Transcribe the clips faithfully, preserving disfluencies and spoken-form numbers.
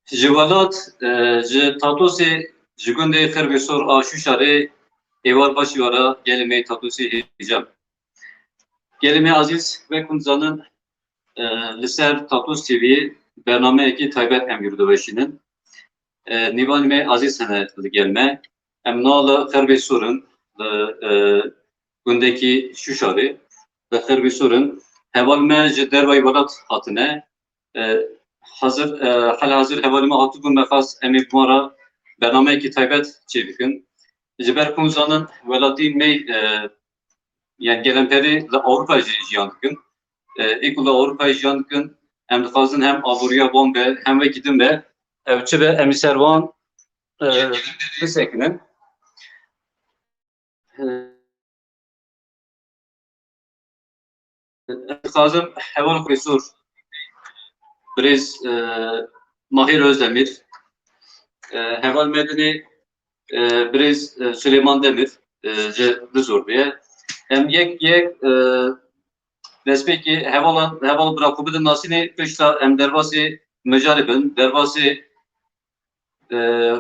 Ji welat, e, ji Tatosê, ji gundê Xerbê Sor a Şûşarê êvar baş wara gelê me Tatosê hêja. Gelê me azîz, wek hûn zanin, e, li ser Tatos T V bernameyekî taybet em girû diweşînin. E, nîvanê me azîz hene li gel me. Em na li Xerbê Sor in, li, e, gundekî Şûşarê, li Xerbê Sor in. Heval me ji dervayî welat hatine. E, hazir, e, hal hazir hevalê me hatibûn, me xwest em ê bi wan re bernameyekî taybet çêbikin. Ji ber ku hûn zanin welatî me, e, yani gelemperî li Ewropa jî jiyan dikin. E, ê ku li Ewropa jiyan dikin, em dixwazin hem aboriya wan be, hem wekî din be, ew çi be, em ê ser wan, e, bisekinin. E, Dixwazim heval Xwêsor, birêz, e, Mahir Özdemir, e, heval Medinê, e, birêz, e, Süleyman Demir, e, ji Dizor bûye. Em yek yek, e, destpêkê hevalan, heval bira xwe bidin nasînê, pişta em derbasê mijarê bin, derbasê e,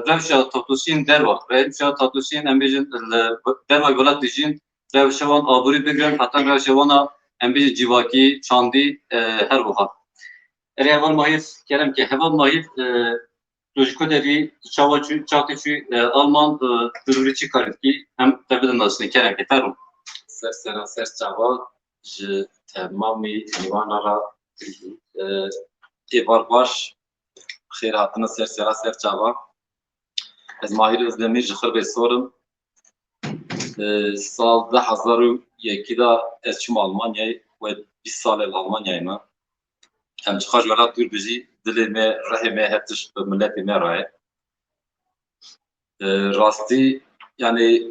rewşa Tatosîn derva, rewşa Tatosîn em bêjin li derva welat dijîn, rewşa wan aborî bigrin, heta rewşa wana em bêjin civakî, çandî, e, her wiha. Erê heval Mahir, kerem ke heval Mahir, e, tu ji ku derî çawa çû, çaxtê çû, e, Alman, e, tu li wî çi karî dikî, em te bidin nasînê, kerem ke, fermo. Ser sera, ser çava, ji temamî mîvana re, e, êvar baş, xêr hatine ser sera ser çava. Ez Mahir Özdemir ji Xirbê Sor im. E, sal du hezar û yekî de ez çûm Almanyayê, we bîst sal e li Almanyayê me. Em çiqas ji welat dûr bijî, dilê me, rihê me her tişt bi miletê me re ye. E, rastî, yani,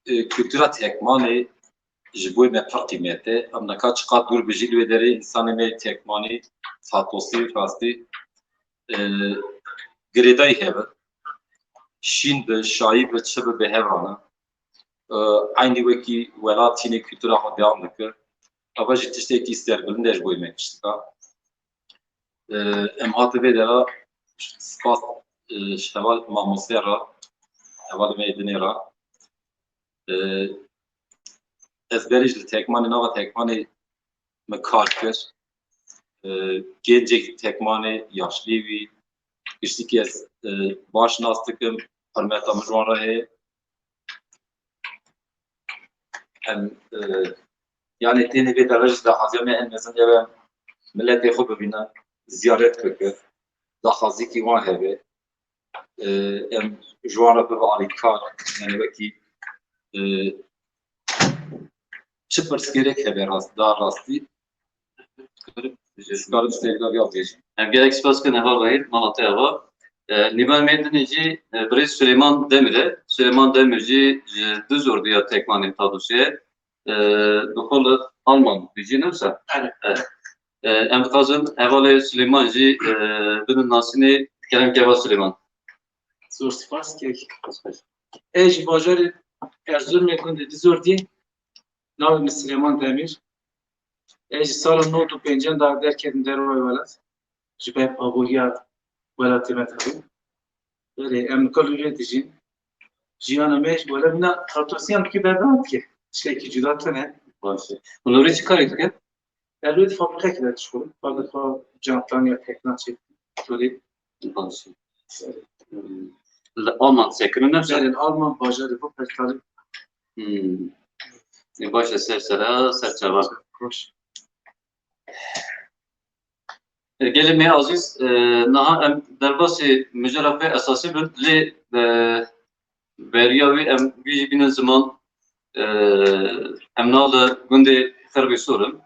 e, kultura Tekmanê ji bo me pir qîmet e. Em nika çiqas dûr bijî li wê derê, însanê me Tekmanî, Tatosî, rastî, e, girêdayî hev e. Şîn bi, şayî bi, çi bi, bi hev re ne. E, eynî wekî welat tînê kultura xwe dewam dike. Eva jî tiştekî serbilind e ji bo me tiştika. E, em hate vê dera spas, e, ji heval mamoste re, hevalê me yê dinê re. E, ez berî jî li Tekmanê, nava Tekmanê me kar kir. E, gencek Tekmanê, yaşlî wî, giştikî ez, e, baş nas dikim, hurmeta min ji wan re heye. Em, e, yani tênê vê dere jî daxwaziya me en mezin ew e, miletê xwe bibîne, ziyaret bike, daxwazîkî wan hebe. E, em ji wan re bibe alîkar, yani wekî, e, çi pirsgirêk hebe rast, da rastî, Em gelek spas dikin heval Mahir, mala te ava. E, nîvan me dinê jî, e, birêz Süleyman Demir e. Süleyman Demir jî ji Dizor diya Tekmanê Tatosê ye. E, bi xwe li Alman dijî, ne wisa? Evet. Evet. E, em dixwazin hevalê Süleyman jî, e, bidin nasînê, kerem ke heval Süleyman. Zor spas, kek. Ez ji bajarê Erzurumê gundê Dizor dî. Navê min Silêman Demîr. Ez ji sala nod û pêncan de derketim dervayê welat. Ji ber aboriya welatê me tabi. Belê, em li Kalûrê dijîn. Jiyana me ji wele bîna Tatosiyan dikî berdewam dike. Tiştekî cuda tune. Baş e. Hûn li wê çi karî dikin? Ez li wê fabrîkekî de dişixulîm. Fabrîka cantaniya tekna çê. Tolî. Baş e. Hmm. Li Alman sekirin ne? Belê, li Alman bajarê Wuppertal. Hmm. E, baş e, ser sera, ser çava. Baş. E, gelê me azîz, e, niha em derbasî mijara xwe esasî bin, lê, e, beriya wê em wî jî bînin ziman, e, em na li gundê Xerbê Sor in.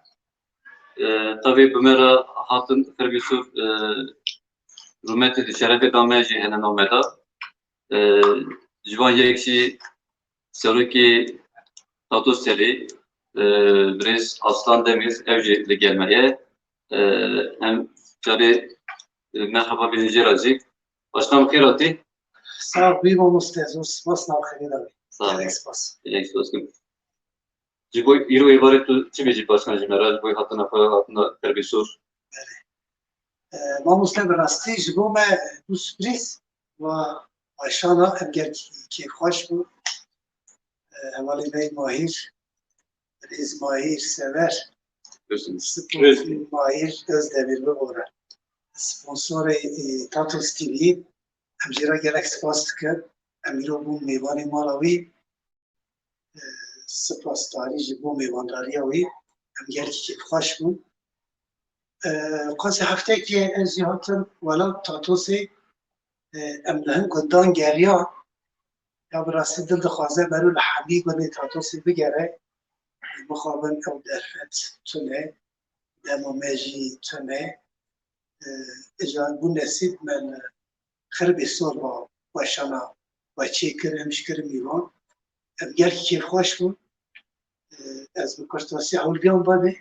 E, tevî bi me re hatin Xerbê Sor, e, rûmetê di şerefê da me jî hene name da. E, ji van yek jî serokê Tatos Telê, e, birêz Aslan Demîr, ew jî li gel me ye. E, em carê, e, merhaba bêjin jê re jî. Başkan, bi xêr hatî. Sağ ol, bî mamoste, zor spas, nav xêrê de bî. Sağ ol. Gelek spas. Gelek spas. Ji bo îro êvarê tu çi bêjî başkan ji me re, ji bo hatina xwe, hatina Kerbê Sor? Belê. E, mamoste, bi rastî ji bo me bû sürprîz. Wa weşana em gelkî kêfxweş bû. E, hevalê me Mahîr, birêz Mahîr Sever, Özün. Spor Özün. Mahîr Özdemir bibore. Sponsorê, e, Tatos T V, em jê re gelek spas dikin. Em îro bûn mêvanê mala wî. E, spas tarî ji bo mêvandariya wî. Em gelkî kêfxweş bûn. E, qasê heftekê ez jî hatim welat Tatosê. E, em li hin gundan geriyan. Ya bi rastî dil dixwaze mero li hemî gundê Tatosê bigere. Mixabin ew derfet tune. Dema me jî tune. E, îcar bû nesîb me li Xerbê Sor ve weşana we çêkir, em ji kir mîvan. Em gelkî kêfxweş bûn. E, ez bi kurtasî hewlgiyan bavê.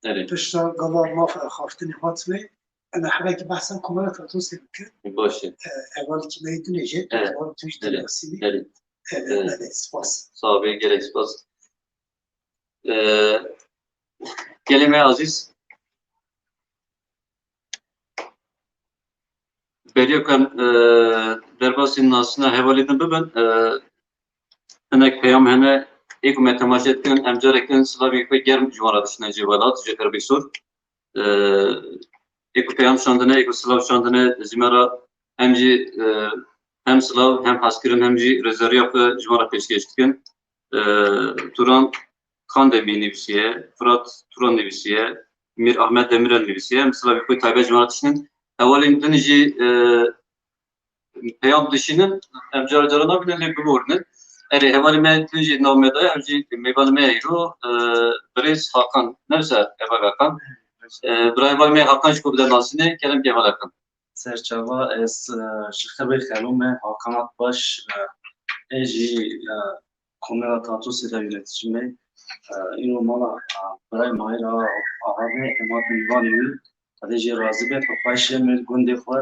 Erê. Pişta gava maf axaftinê hatime. Em ê herekî behsa Komara Tatosê bikin. Baş e. E, hevalekî me yê dinê jî, Evet. Heval tu jî Erê. Dinasînî. Erê. Evet, Evet. Evet, spas. Sağ ol, gelek spas. E, gelê me azîz. Beriya ku em, e, derbasî nasîna hevalê din bibin, e, hinek peyam hene, ê ku me temaşe dikin, em carek din silavê xwe germ ji wan re dişînin ji welat, ji Xerbê Sor. E, ê ku peyam şandine, ê ku silav şandine, ji me re hem jî, e, hem silav, hem hezkirin, hem jî rêzeriya xwe ji wan re pêşkêş dikin. E, Turan Kandemî nivîsiye, Firat Turan nivîsiye, Mîr Ahmet Demirel nivîsiye. Em silavê xwe taybet ji wan re dişînin. Hevalên din jî, e, peyam dişînin, em cara cara nabînin lê bibûrinin. Erê, hevalê me din jî nav me daye, em jî mêvanê me ye îro, e, birêz Hakan. Ne wisa heval Hakan? E, birayê hevalê me Hakan ji ku bide nasînê, kerem ke heval Hakan. Serçava ez, e, ji Xerbê Xelû me, Hakan Akbaş, e, ez jî, e, Komara Tatosê de yöneticim me. E, îro mala, e, birayê Mahîr Axa, Axa me, em hatin mêvanê wî. Xwedê jê razî be, pir xweş e, me gundê xwe,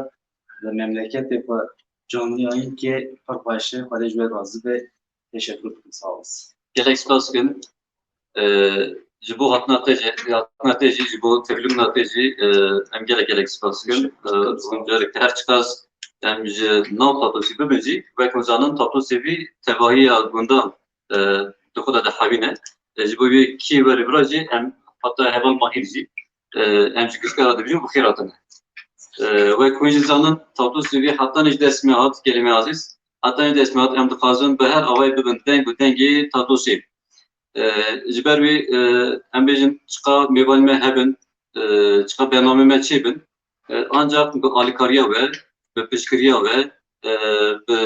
li memleketê xwe canlî ayîn ke pir xweş e, Xwedê ji we razî be, teşekkür dikim, sağ olasın. Gelek spas dikim. E, ji bo hatina te jî, hatina te jî, ji bo tevlûmna te jî, e, em gelek gelek spas dikin. E, hûn carek her çiqas em ji nav Tatosî bibin jî, wek hûn zanin Tatosê vî tevahiya gundan, e, di xwe de dihewîne. E, ji bo wê kî werê vira jî em heta heval Mahîr jî, e, em ji Gişka re dibêjin bi xêr hatine. E, wek hûn jî zanin, Tatosê vî hetanî ji dest me hat, gelê me azîz, hetanî ji dest me hat, em dixwazin bi her awayê bibin deng û dengê Tatosê. E, ji ber wî, e, em bêjin çiqa mêvanê me hebin, e, çiqa bernameyê me çêbin, e, ancak bi alîkariya we, bi piştgiriya we, e, bi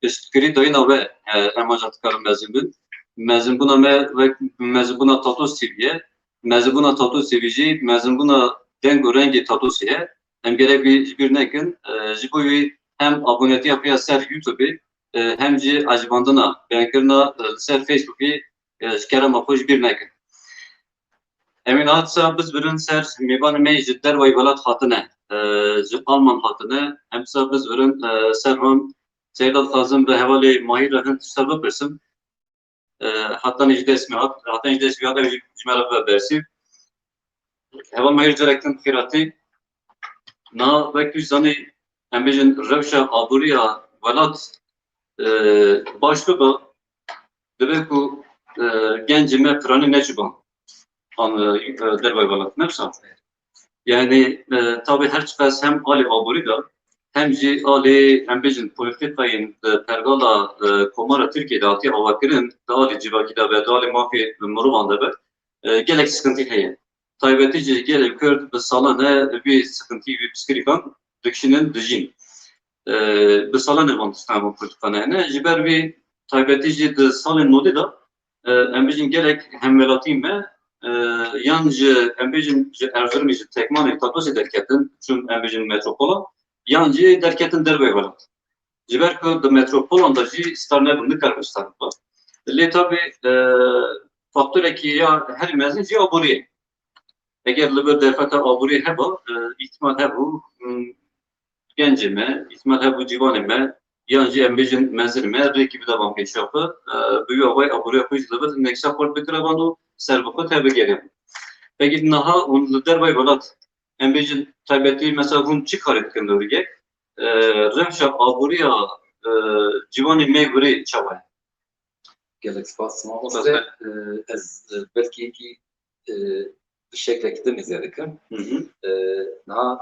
piştgirî dayîna we, e, em ancak dikarin mezin bin. Mezinbûna me wek mezinbûna Tatos T V ye. Mezinbûna Tatos T V jî mezinbûna deng û rengê Tatosê ye. Em gerek wî ji bîr nekin. E, ji bo wî hem abonetiya xwe ya ser YouTubeê, e, hem jî ecibandina, beyankirina, e, li ser Facebookê, e, ji kerema xwe ji bîr nekin. Em ê niha disa bizvirin ser mêvanê me yê ji dervayî welat hatine, e, ji Alman hatine. Em disa bizvirin, e, ser hûn. Seyda, dixwazim bi hevalê Mahîr re hin tişta bipirsim. E, hetanî ji dest me hat, hetanî ji dest me hat, ew jî ji me re bibe bersîv. Heval Mahîr, carek din bi xêr hatî. Niha wek tu zanî, em bêjin rewşa aboriya welat, e, baş bibe, dibe ku, e, gencê me piranî neçûban an, e, dervayî welat, ne wisa? Yani, e, tabi her çiqas hem alê aborî de, hem jî alê, em bêjin, polîtîkayên di pergala, e, Komara Tirkiyê de hatiye avakirin, di alê civakî de be, di alê mafê mirovan de be, e, gelek sıkıntı heye. Taybetî jî gelê Kurd bi salan e vî sıkıntıyê, vî piskirîkan dikişînin, dijîn. E, bi salan e van tiştan, van polîtîkan hene. Ji ber vî taybetî jî di salên nodî de, e, em bêjin gelek hemwelatî me, e, yan ji, em bêjin ji Erzurumê, ji Tekmanê, Tatosê derketin, çûn, em bêjin, metropola, yan jî derketin derveyî welat. Ji ber ku di metropolan de jî star nebûn, nikaribin star bibe. Lê tabî, e, faktorekî ya herî mezin jî aborî ye. Eger li vir derfeta aborî heba, e, îhtimal hebû, m, gencê me, îhtimal hebû ciwanê me, yan jî em bêjin mezinê me, rêkî bida van pêşiya xwe, e, bi wî awayî aboriya xwe jî li vir hineksa xurt bikira van û serbixwe tevbigerê. Pekî niha hûn li dervayî welat, em bêjin taybetî mesela hûn çi karê dikin li rûyek? E, rewşa aboriya, e, ciwanê me gurê çawa ye? Gelek spas mamoste. E, ez, e, belkî yekî, e, bi şeklekî din mêze dikim. Hı hı. E, niha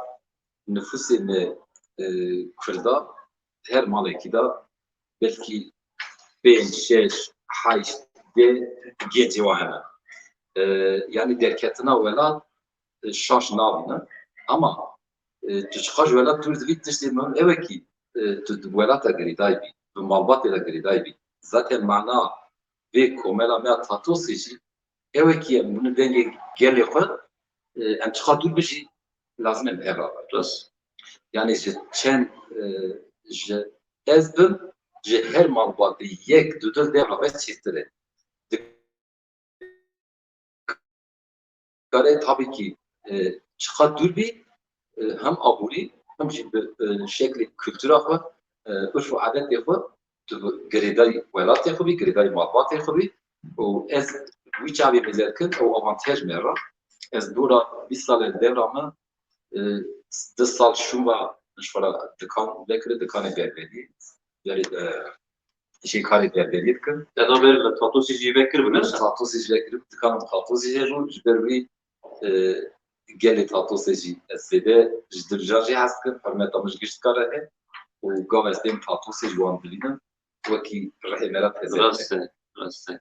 nifûsê me, e, Kurda her malekî de belkî pênc, şeş, heşt, deh gencê wa hene. E, yanî derketina welat, e, şaş nabînin. Ama, e, tu çiqas ji welat dûr dibî, tiştê muhim ew e kî, e, tu di welata girêdayî bî, bi malbatê de girêdayî bî. Zaten mana vê komela me ya Tatosê jî ew e kî em bûne dengê gelê xwe, e, em çiqas dûr bijî, lazim em hev re bin. Rast. Yanî ji çend, e, ji ez bim, ji her malbatê yek, du, du dev re çêtir e. Dikare tabii ki, e, çiqas dûr bî, e, hem aborî, hem jî bi, e, şeklê kultura xwe, e, urf û adetê xwe, tu bi girêdayî welatê xwe bî, girêdayî malbatê xwe bî. Û ez wî çavê mêze dikim, ew avantaj me re. Ez dora bîst sal e devra me, e, du sal şûn ve ji xwe re dikan vekirî, dikanê berberî. Berî, e, jî karê berberî dikim. Te da ber li Tatosê jî vekiribû, ne? Tatosê jî vekiribû, dikana min Tatosê jî hebû, ji ber wî, e, gelê Tatosê jî ez zêde ji dil jan jî hez dikim, hurmeta min ji giş dikare heye û gava ez têm Tatosê ji wan dibînim, wekî rihê me re teze dibe. Rast e, rast e.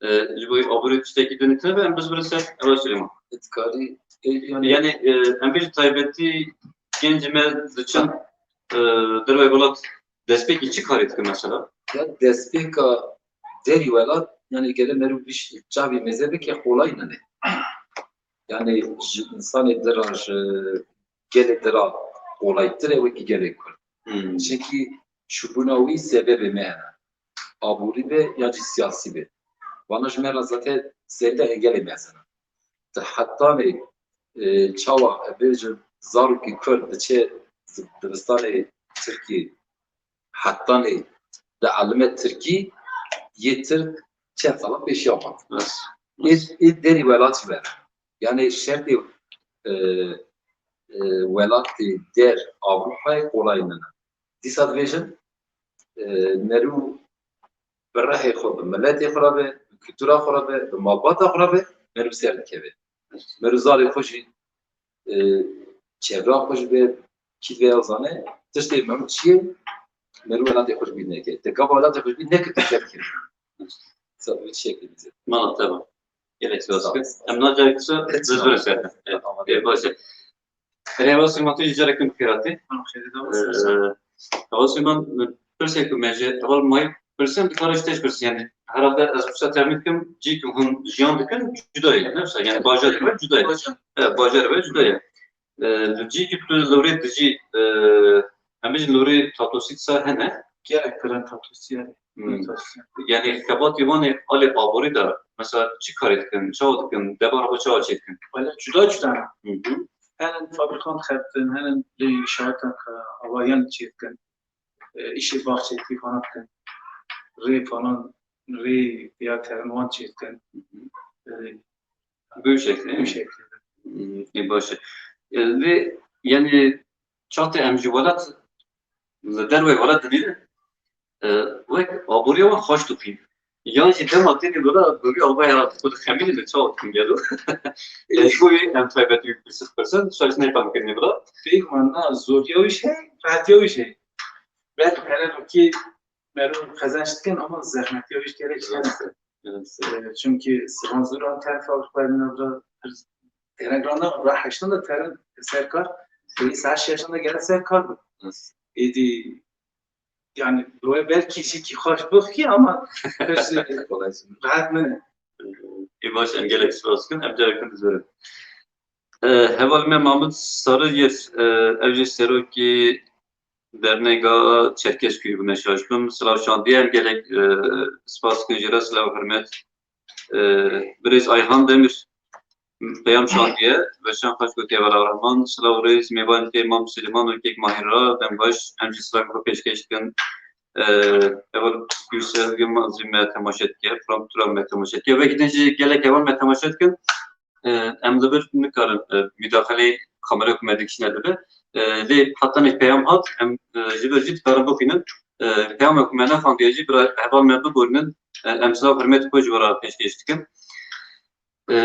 E, ji bo aborî tiştekî din tune be, em bizbire ser Heval Silêman. Dikarî, e, yanî, yanî, e, em bêjin taybetî gencê me diçin, e, dervayî welat destpêkî çi karê dikin mesela? Ya destpêka derî welat, yanî gere meriv bîş çavê mêze bike, qolay nine. Yanî ji însanê dira, ji gelê dira qolaytir e wekî gelê Kurd. Hmm. Çimkî çûbûna wî sebebê me hene. Aborî be ya jî siyasî be. Vana ji me re zaten serî de engelê mezin e. Di hetanê, e, çawa, e, bêjin zarokî Kurd diçe di-, dibistanê Tirkî, hetanê dielime Tirkî, yê Tirk çend sala pêşiya wan. Rast. Ê, ê derî welat jî were. Yanî şertê, e, e, welatê der Ewropayê qolay nine. Dîsa dibêjin, e, meriv bi rihê xwe, bi miletê xwe re be, bi kultura xwe re be, bi malbata xwe re be, meriv ser dikeve. Meriv zarê xwe jî, e, çevra xwe jî be, kî dibe ew zane, tiştê muhim çi ye, meriv welatê xwe ji bîr neke. Te gava welatê xwe ji bîr nekir, tu ser dikevî. Sa-, bi çi şeklî bize? Mala te ba. Gelek spas. Sağ ol. Em nacarek kısa, evet, bizbire ser. Evet. Tamam. Evet, baş e. Erê, Heval Silêman, tu jî carek din bi xêr hatî. Tamam, xêrê de olsun. Ee, Heval Silêman, pirsek ku me ji heval Mayî pirsin, dikare ji te jî pirsin. Yanî herhalde ez wisa tehmîn dikim, cî ku hûn jiyan dikin, cuda ye, ne wisa? Yanî bajarê we cuda ye. Bajar. Evet, bajarê we cuda ye. Ee, li cî ku tu li wê dijî, ee, em bêjin li wê Tatosî dîsa hene? Gelek pir in Tatosî hene. Hmm. Yanî xebatê wan ê alê aborî de, mesela çi karê dikin, çawa dikin, debara xwe çawa çêdikin? Wele cuda cuda ne. Hı hı. Hene fabrikan dixebtin, hene lê inşaatan, e, avariyan çêdikin. E, îşê baxçeyê falan dikin. Rê falan, rê ya terin wan çêdikin. Hı hı. E, Bi wî şeklê. Bi wî şeklê. Hmm, ê baş e. E, lê, yanî, çaxtê em ji welat, li derveyî welat dinînin, e, wek aboriya wan xweş dixwîn. Yan jî dema tênî welat, bi wî avayê xwe dixemînin, li çawa dikin gelo. E, ji bo wî em taybetî wî pirsî dipirsin, şaş neyfam kirinê welat. Bêguman na, zoriya wî jî heye, rehetiya wî jî heye. Belkî pere wekî meriv qezenç dikin ama zehmetiya wî jî gelek jî hene. Evet, evet. E, çünkü Sivan zor an terfa xwe navra, gerek rana ra heştan da terin ser kar, pêwîst heşt yaşında gelen ser kar bû. Evet. Êdî, yani, bu belki jî ki xweş bixkî ama piştî rahat ne. Ê baş, em gelek spas dikin, em carekin dizorin. E, heval me Mahmut Sarıyer, e, ev jî serokê Dernega Çerkezköy'ü bûne şaş bim. Silav şandiye em gelek, e, spas dikin jê re, silav hurmet. E, birêz Ayhan Demir peyam şandiye, weşan xweş gotiye Heval Rahman, silav rêz mêvanê te Mam Silêman û kek Mahîr ra, dem baş, em jî silav xwe pêşkêş dikin. E, Heval Gülsevgin zî me temaşe dike, Fırat Turan me temaşe dike. Wekî din jî gelek heval me temaşe dikin. E, em li vir nikarin, e, müdaxilê kamera ku me dikişîne dibe. E, lê heta nê peyam hat, em, e, ji vir jî dikarin bixwînin. E, peyama ku me nexandiye jî bira heval me biborînin. E, em silav hurmet xwe ji we re pêşkêş dikim. E,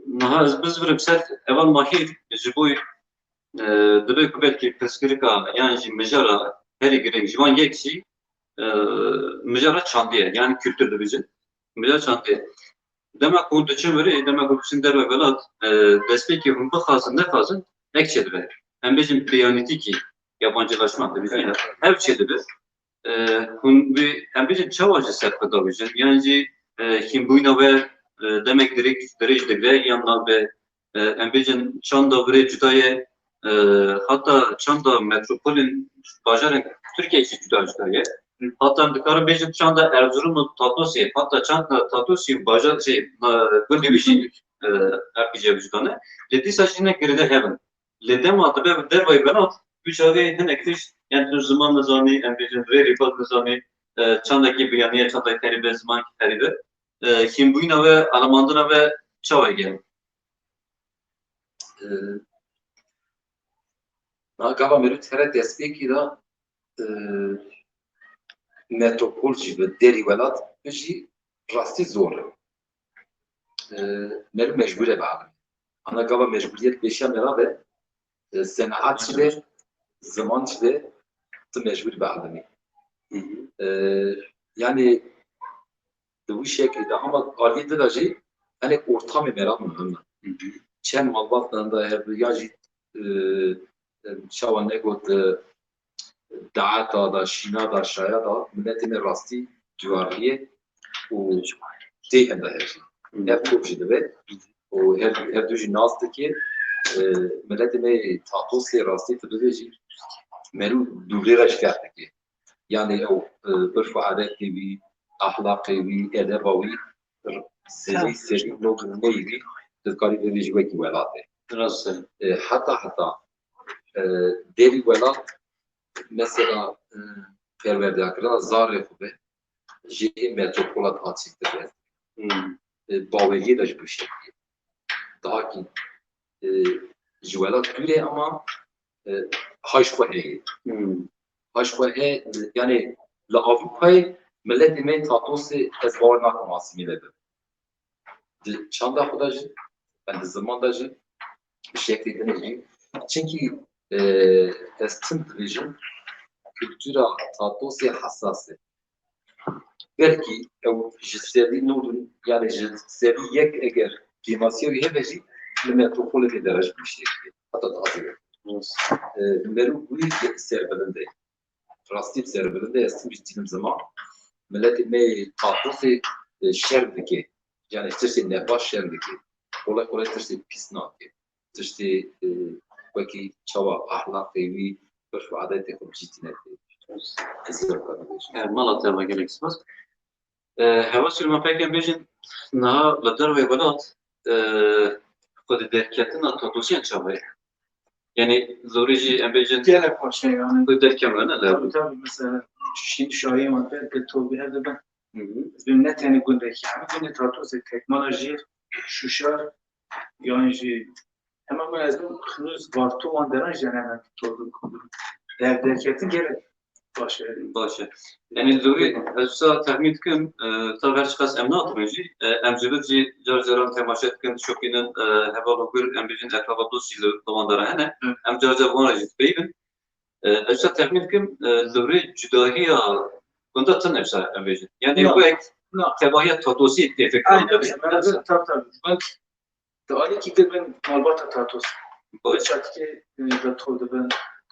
niha ez bizivirim ser heval Mahîr ji bo, e, dibe ku belkî pirsgirêka yan jî mijara herî girîng ji wan yek jî, e, mijara çandî ye, yan kultur dibêjin. Mijara çandî ye. Dema ku hûn diçin virê, dema ku diçin derve welat, e, destpêkê hûn bixwazin, nexwazin, ek çêdibe. Em bêjin peyonîtîkî, yabancılaşma dibêjin, ev çêdibe. E, hûn wê, em bêjin, çawa ji ser xwe davêjin? Yan jî, e, hînbûyîna we, e, demek dirêj, dirêj digre yan nabe, e, em bêjin, çanda virê cuda ye, e, heta çanda metropolên, bajarên Tirkiyeyê jî cuda cuda ye. Heta em dikarin bêjin, çanda Erzurum û Tadosyê, heta çanda Tadosyê û bajar, şey, e, gundê wî jî, e, her jî cuda ne. Lê dîsa jî ne girêde hev in. Lê dema dibe dervayî welat, tu çavê hinek tişt, yani tu ziman nizanî, em bêjin rêrî xwe nizanî, e, çandekî biyaniye, çandekî xerîbe, zimankî xerîbe, e, hînbûyîna we, alemandina we çawa gel? E, na gava merû tere destpêkî de, e, metropol jî bi derî welat, tu jî rastî zor e. E, merû mecbûr e bielime. Ana gava mecbûriyet pêşiya me rabe, e, senaat çi be, ziman çi be, tu mecbûr bielime. E, yani di wî şeklî de ama aliyê din de jî, yani ortamê me ra muhim e. Çend malbat dan da hev ya jî, e, e, çawa negot, e, daeta da, şîna da, şaya da, miletê me rastî duwariyê û tê henda her jî. Ev top jî dibe û her, her du jî nas dike, e, miletê me Tatosê rastî tu bibêjî, merû dûrê re ji ferq dike. Yani ew, e, urf û adetê wî, ahlaqê wî, edeba wî, zêdî serî nod û neyî wî, tu dikarî bibêjî wekî welatê. Rast e. E, heta heta, e, derî welat, mesela, e, perwerdeyakirina zarê xwe be, jê metropola dihat çêktir be. Hmm. E, baweriyê de ji bo şeklî. Daha kî, e, ji welat dûr e ama, e, hay ji xwe heye. Hmm. Hay ji xwe heye, yani li Avrupayê miletê me Tatosê ez bawer nakim asîmîle bibin. Di çanda xwe de jî, yani di ziman de jî, bi şeklê din jî. Çimkî, e, ez tim dibêjim, kultura Tatosê hesas e. Belkî ew ji serî nod û, yani ji serî yek eger kêmasiya wî hebe jî, li metropolê vê derecê biştê. Heta dazê. E, merû wî serbilind e. Rastî serbilind e, ez tim jî dînim ziman. Miletê me Tatosê, e, şerm dike. Yani tiştê nebaş şerm dike. Kolay kolay tiştê pîs nake. Tiştê, e, wekî çawa ahlaqê wî, urf û adetê xwe bi cî tîne dike. Ez vê re dibêjim. E, mala te ve gelek spas. E, Heval Sûleman, peyke em bêjin, niha li derveyê welat, e, xwedî derketina Tatosiyan çawa ye? Yani zorê jî em bêjin gelek xweş e yani. Xwedî derkevin, ne? Tabii, tabii, mesela şî-, şahiyê wan pê, pê tolbî her dibin. Hı hı. Bi ne tenê gundekî, hemî gundê Tatosê, Tekmala, Jêr, Şuşar, yan jî hema min ez hûn xinûz Varto wan deran jî hene tolbî. Dev derketin gelek baş e. Baş e. Yani zorê ez wisa texmîn dikim, e, tabii her çiqas em nadim jî, e, em ji vir jî car caran temaşe dikin, dişopînin, e, heval û gur, em bêjin etraba dost jî li, li wan deran hene. Hı. Em car car wan re jî dipeyivin. E, ez wisa texmîn dikim, e, li rê cudahiya gunda tune wisa em bêjin. Yani na, wek na. Tevahiya Tatosî tê fikirandin. Aynen, aynen. Tabii, tabii. Bak, di alîkî de bin malbata Tatos. Baş. Çatikê, e, de tol dibin,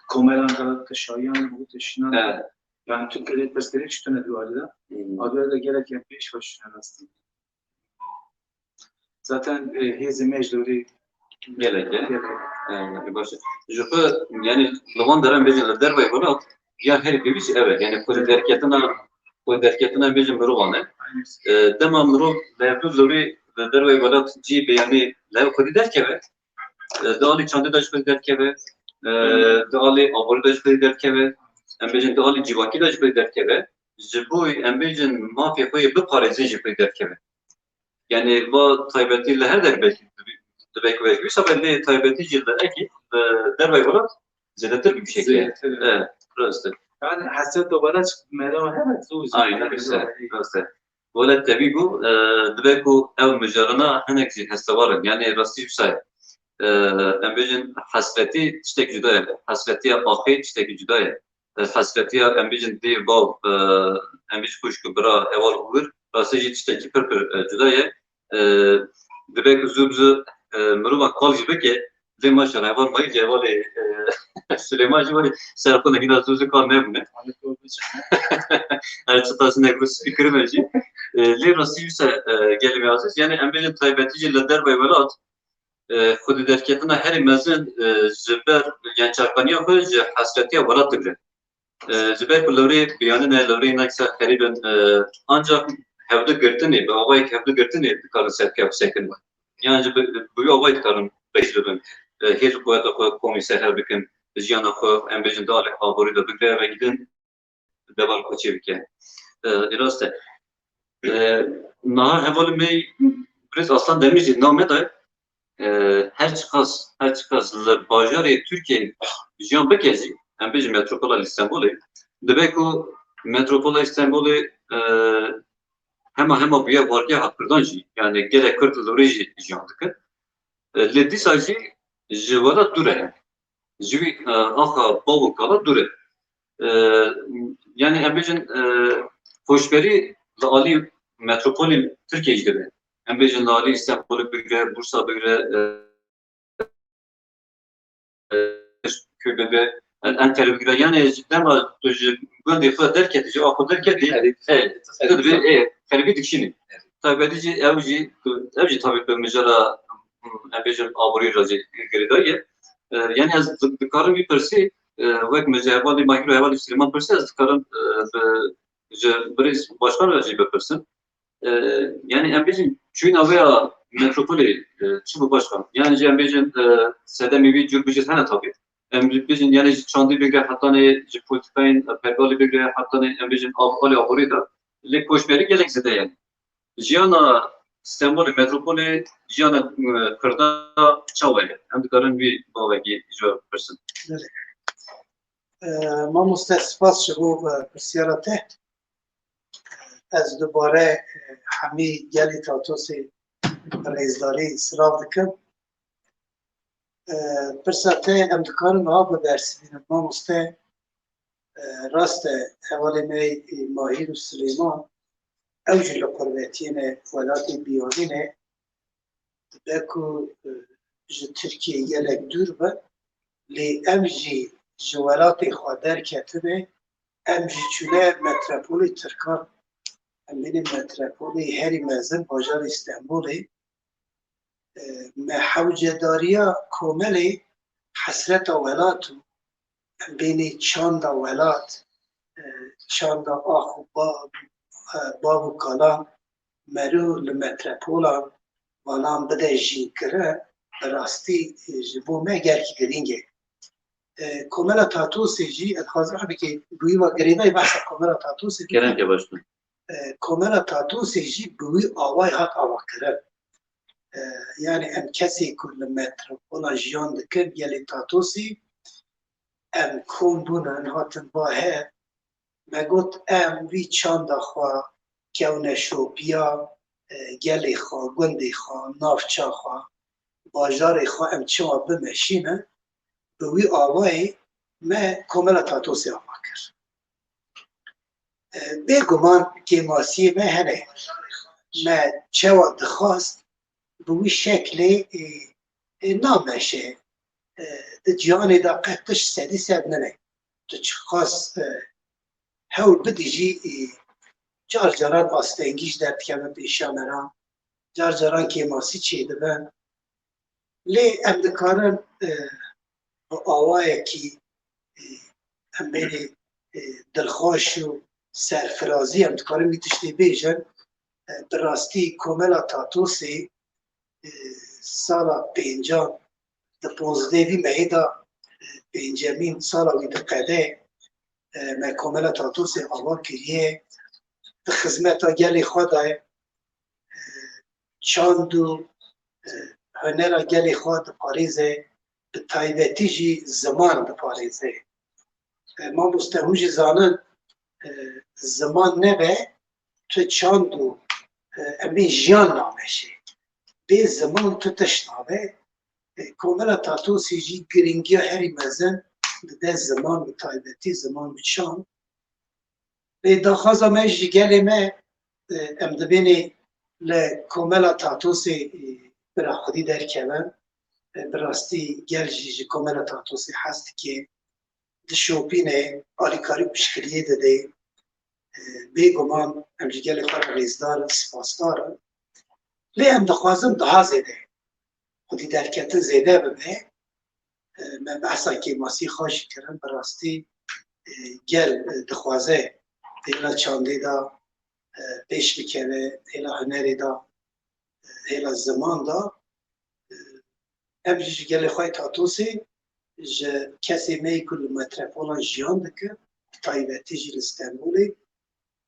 komelan de, de şayan, bu de şinan. Evet. Yani Türkiye'de perspektif tune di alî de. Hmm. Alî de gerek ya pêş ve şinan aslında. Zaten, e, hêzê me ji dewrê gelek e. Gelek. E, baş e. Ji xwe, yani, li van deran bêjin li derveyê welat, ya herî pêwîst ev e. Yani, xwedî derketina, xwedî derketina bêjin mirovan e. E, dema mirov li hev du dewrê li derveyê welat cî bê, yani, li hev xwedî derkeve, e, di alî çandê de ji xwedî derkeve, e, di alî aborî de ji xwedî derkeve. em bêjin di alî civakî de jî pê derkeve, ji bo em bêjin mafê xwe yê biparêzin jî pê derkeve. Yani va taybetî li her der belkî dibe ku belkî wisa be lê taybetî jî li ekî li dervayî welat zêdetir bi şekilde. Zêdetir. Evet, rast e. Yani hesret o bana çıktı, merhaba, evet, zor. Aynen öyle, rast e. Wele tevî bû, e, dibe ku ew mijarana hinek jî hestewar in. Yani rastî wisa ye. E, em bêjin hesretî tiştek cuda ye. Hesretiya axê tiştekî cuda ye. E, hesretiya em bêjin dê bav, e, em bêjin xwişk û bira, heval û wir, rastî jî tiştekî pir pir, e, cuda ye. E, dibe ku zû bi zû, e, mirova kal jî bike, lê maşallah heval mayî jî hevalê, e, Silêman jî warî ser xwe hîna zû zû kal nebûne. Her çiqas nek bi spî kirine jî. E, lê rastî wisa, e, gelê me aziz, yani em bêjin taybetî jî li dervayî welat, e, xwedî derketina herî mezin, e, ji ber, yani çavkaniya xwe ji hesretiya welat digre. E, ji ber ku lewrê biyanî ne, lewrê hinek ser xerîb in, e, ancak hevdu girtinê, bi awayek hevdu girtinê dikarin ser kev sekin. Yan jî bi, bi wî awayî dikarin beş bibin. E, hêz û quweta xwe komî seher bikin, jiyana xwe em bêjin di alê aborî de bigire, vegidin. Deval koçê bike. E, rast e. E, niha hevalê me Birêz Aslan Demir jî nav me de, e, her çiqas, her çiqas li bajarê Tirkiyeyê jiyan bike jî, em bêjin metropola li Stenbolê, dibe ku metropola Stenbolê, e, hema hema bûye wargeha Kurdan jî, yani gelek Kurd li rê jî jiyan dikin. E, lê dîsa jî ji welat dûr e. Ji wî, e, axa bav û kala dûr e. E, yani em bêjin, e, koçberî li alî metropolên Tirkiyeyê jî dibe. Em bêjin li alî Îstanbulê bigire, Bursa bigire, e, e, bigire, Enqere bigire. Yani ji dema tu ji gundê xwe derketî, ji axa derketî, e, tu dibê, e, xerîbî dikişînî. Taybetî jî ew jî, ew jî tabii bi mijara, em bêjin, aborî re jî girêdayî ye. E, yani ez di-, dikarim vî pirsî, e, wek min ji hevalî Mahîr û hevalî Silêman pirsî, ez dikarim, e, bi, ji birêz başkan re jî bipirsim. E, yani em bêjin çûyîna wê ya metropolê, e, çi bû başkan? Yani jî em bêjin, e, sedemê wî cûr bijîr hene tabii. Em bêjin yani ji çandî bigire hetanê, ji polîtîkayên, e, pergalê bigire hetanê em bêjin av-, alê aborî de. Lê koçberî gelek zêde ye. Jiyana Stenbolê, metropolê, jiyana, e, Kurda çawa ye? Em dikarin vî bavekî ji we bipirsin. Belê. E, mamoste, spas ji bo, e, pirsiyara te. Ez dubare, e, hemî gelê Tatosê rêzdarî silav dikim. E, pirsa te em dikarin wiha bibersivînin, mamoste. E, rast e, hevalê me, e, Mahîr û Silêman, ew jî li qurbetiyê ne, welatê biyanî ne, dibe ku, e, ji Tirkiyeyê gelek dûr be, lê em jî ji welatê xwe derketine, em jî çûne metropolê Tirkan, em bêne metropolê herî mezin, bajarê Stenbolê. E, me hewcedariya komelê hesreta welat û em bênê çanda welat, e, çanda ax û ba-, e, bav û kalan mero li metropolan vanan bide jînkirin, bi rastî, e, ji bo me gelkî girîng e. E, Komela Tatosê jî, ez dixwazim hebekê bi wî ve girêdayî behsa Komela Tatosê bikim. Kerem ke başkan. E, Komela Tatosê jî bi wî awayî hat avakirin. E, yani em kesê ku li metropola jiyan dikin, gelê Tatosê, em kom bûne, em hatin ba hev, me got, em vî çanda xwe kewneşopiya, e, gelê xwe, gundê xwe, navça xwe, bajarê xwe em çima bimeşînin, bi wî awayî me Komela Tatosê ava kir. E, bêguman kêmasiyê me hene. Me çawa dixwast, bi wî şeklê, e, e, nameşe. E, di cîhanê de qet tişt sedî sed nine. Tu çiqas, e, hewl bidî jî, e, car caran astengî jî derdikeve pêşiya me re, car caran kêmasî çêdibe. Lê em dikarin, e, bi awayekî, e, em bênê, e, dilxweş û serfirazî em dikarin vî tiştê bêjin. E, bi rastî Komela Tatosê, e, sala pêncan, di ponzdehê vî mehê de, e, pêncemîn sala wî diqede. e, me Komela Tatosê ava kiriye, di xizmeta gelê xwe de ye, e, çand û, e, hunera gelê xwe diparêze, bi taybetî jî ziman diparêze. E, mamoste, hûn jî zanin, e, ziman nebe, tu çand û, e, em ê jiyan nameşe. Bê ziman tu tişt nabe. E, Komela Tatosê jî girîngiya herî mezin dide ziman, bi taybetî ziman û çand. Lê daxwaza me ji gelê me, e, em dibênê li Komela Tatosê, e, bira xwedî derkeve. E, bi rastî gel jî ji Komela Tatosê hez dike. Dişopîne, alîkarî piştgiriyê dide. E, bêguman em ji gelê xwe re rêzdar in, spasdar in. Lê em dixwazin daha zêde xwedî derketin zêde bibe. E, me behsa kêmasî xwe jî kirin, bi rastî, e, gel, e, dixwaze hêla çandê de, e, pêş bikeve, hêla hunerê de, e, hêla ziman de. E, em jî ji gelê xwe yê Tatosê, ji kesê me yê ku li metropolan jiyan dikin, bi taybetî jî li Stenbolê,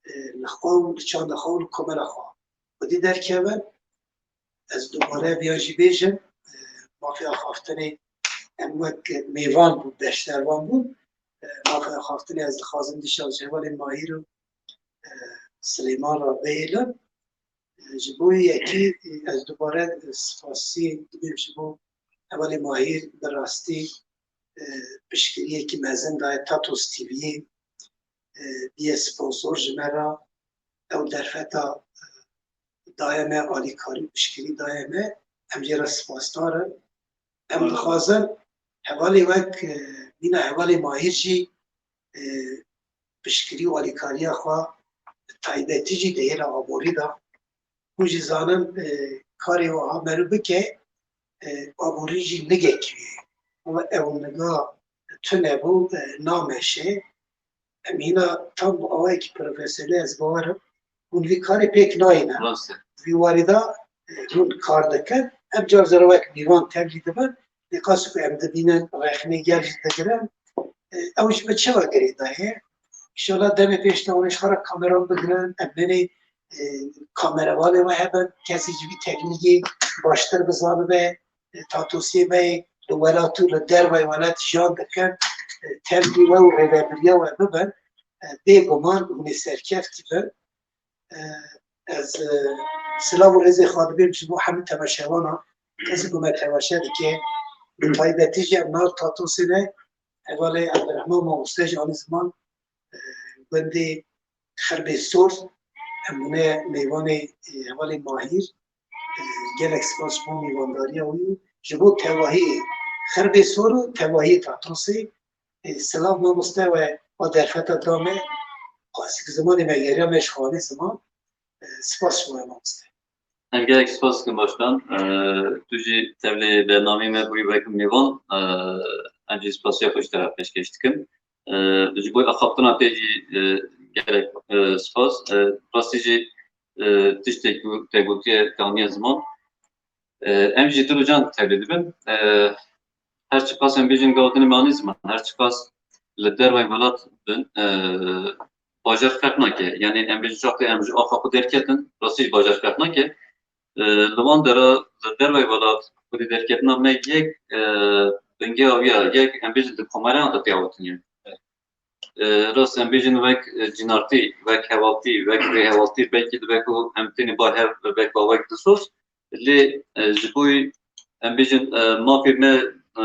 e, li xwe û li çanda xwe û li komela xwe xwedî derkevin. Ez dubare viya jî bêjim, e, mafê axaftinê em wek mêvan bûn, beşdarvan bûn. E, mafê axaftinê ez dixwazim dîsa ji hevalê Mahîr û, e, Silêman re bihêlim. E, ji bo yekî, e, ez dubare, e, spasî dibêm ji bo hevalê Mahîr, bi rastî, e, piştgiriyekî mezin daye Tatos T V'yê, e, biye sponsor ji me re. Ew derfeta, e, daye me, alîkarî û piştgirî daye me, em jê re spasdar in. Em dixwazin hevalê wek, e, mîna hevalê Mahîr jî, e, piştgirî û alîkariya xwe, bi taybetî jî di hêla aborî de. Hûn jî zanin, e, karê wiha meriv bike, e, aborî jî nigekî ye. Ama ew niga tune bû, e, nameşe. Em hîna tam bi awayekî profesyonel, ez bawer im, hûn vî karê pêk nayîne. Rast e. Vî warî de, e, hûn kar dikin. Em car cara wek mîvan tevlî dibin. Lê qas ku em dibînin, rexnê gel jî digirin. E, ew ji me çawa girêdayî ye? Înşallah demê pêş de hûn ê ji xwe re kameran bigirin. Em binê, e, kamerevanê we hebin. Kesê ji vî teknîkê baştir bizanibe. E, Tatosiyê me yê li welat û li dervayê welat jiyan dikin, e, tevlî we û rêvebiriya we bibin, e, bêguman hûn ê serkeftî bin. E, ez, e, silav û rêzê xwe dibêm ji bo hemî temaşevanan, kesê ku me temaşe dike, bi taybetî jî em nav Tatosê ne, hevalê Ebdurehman mamoste jî anî ziman, e, gundê Xirbê Sor, em bûne mêvanê, e, hevalê Mahîr. E, gelek spas ji bo mêvandariya wî û ji bo tevahiyê Xirbê Sor û tevahiyê Tatrosê. E, silav mamoste we a derfeta da me, qasik zimanê me geriya me ji xalê ziman. E, spas ji we mamoste. Em gelek spas dikin başkan. E, tu jî tevlê bernameyê me bûyî wek mêvan. E, em jî spasiya xwe ji te re pêşkêş dikin. E, ji bo axaftina te jî, e, gelek, e, spas. E, rastî jî, e, tiştek ku te gotiye te aniye ziman. E, em jî dil û can tevlî dibin. E, her çiqas em bêjin gava dinê me anî ziman, her çiqas li dervayê welat bin, e, bajar ferq nake. Yanî em bêjin çaxtê em ji axa xwe derketin, rastî jî bajar ferq nake. E, li van dera, li dervayê welat, xwedî derketina me yek, e, bingeha wî ya, yek em bêjin di komereyan de tê awitiniye. E, rast em bêjin wek, e, cînartî, wek hevaltî, wek rêhevaltî, belkî dibe ku em tenê bar hev wek bawek disos. Lê, e, ji bo em bêjin, e, mafê me, e,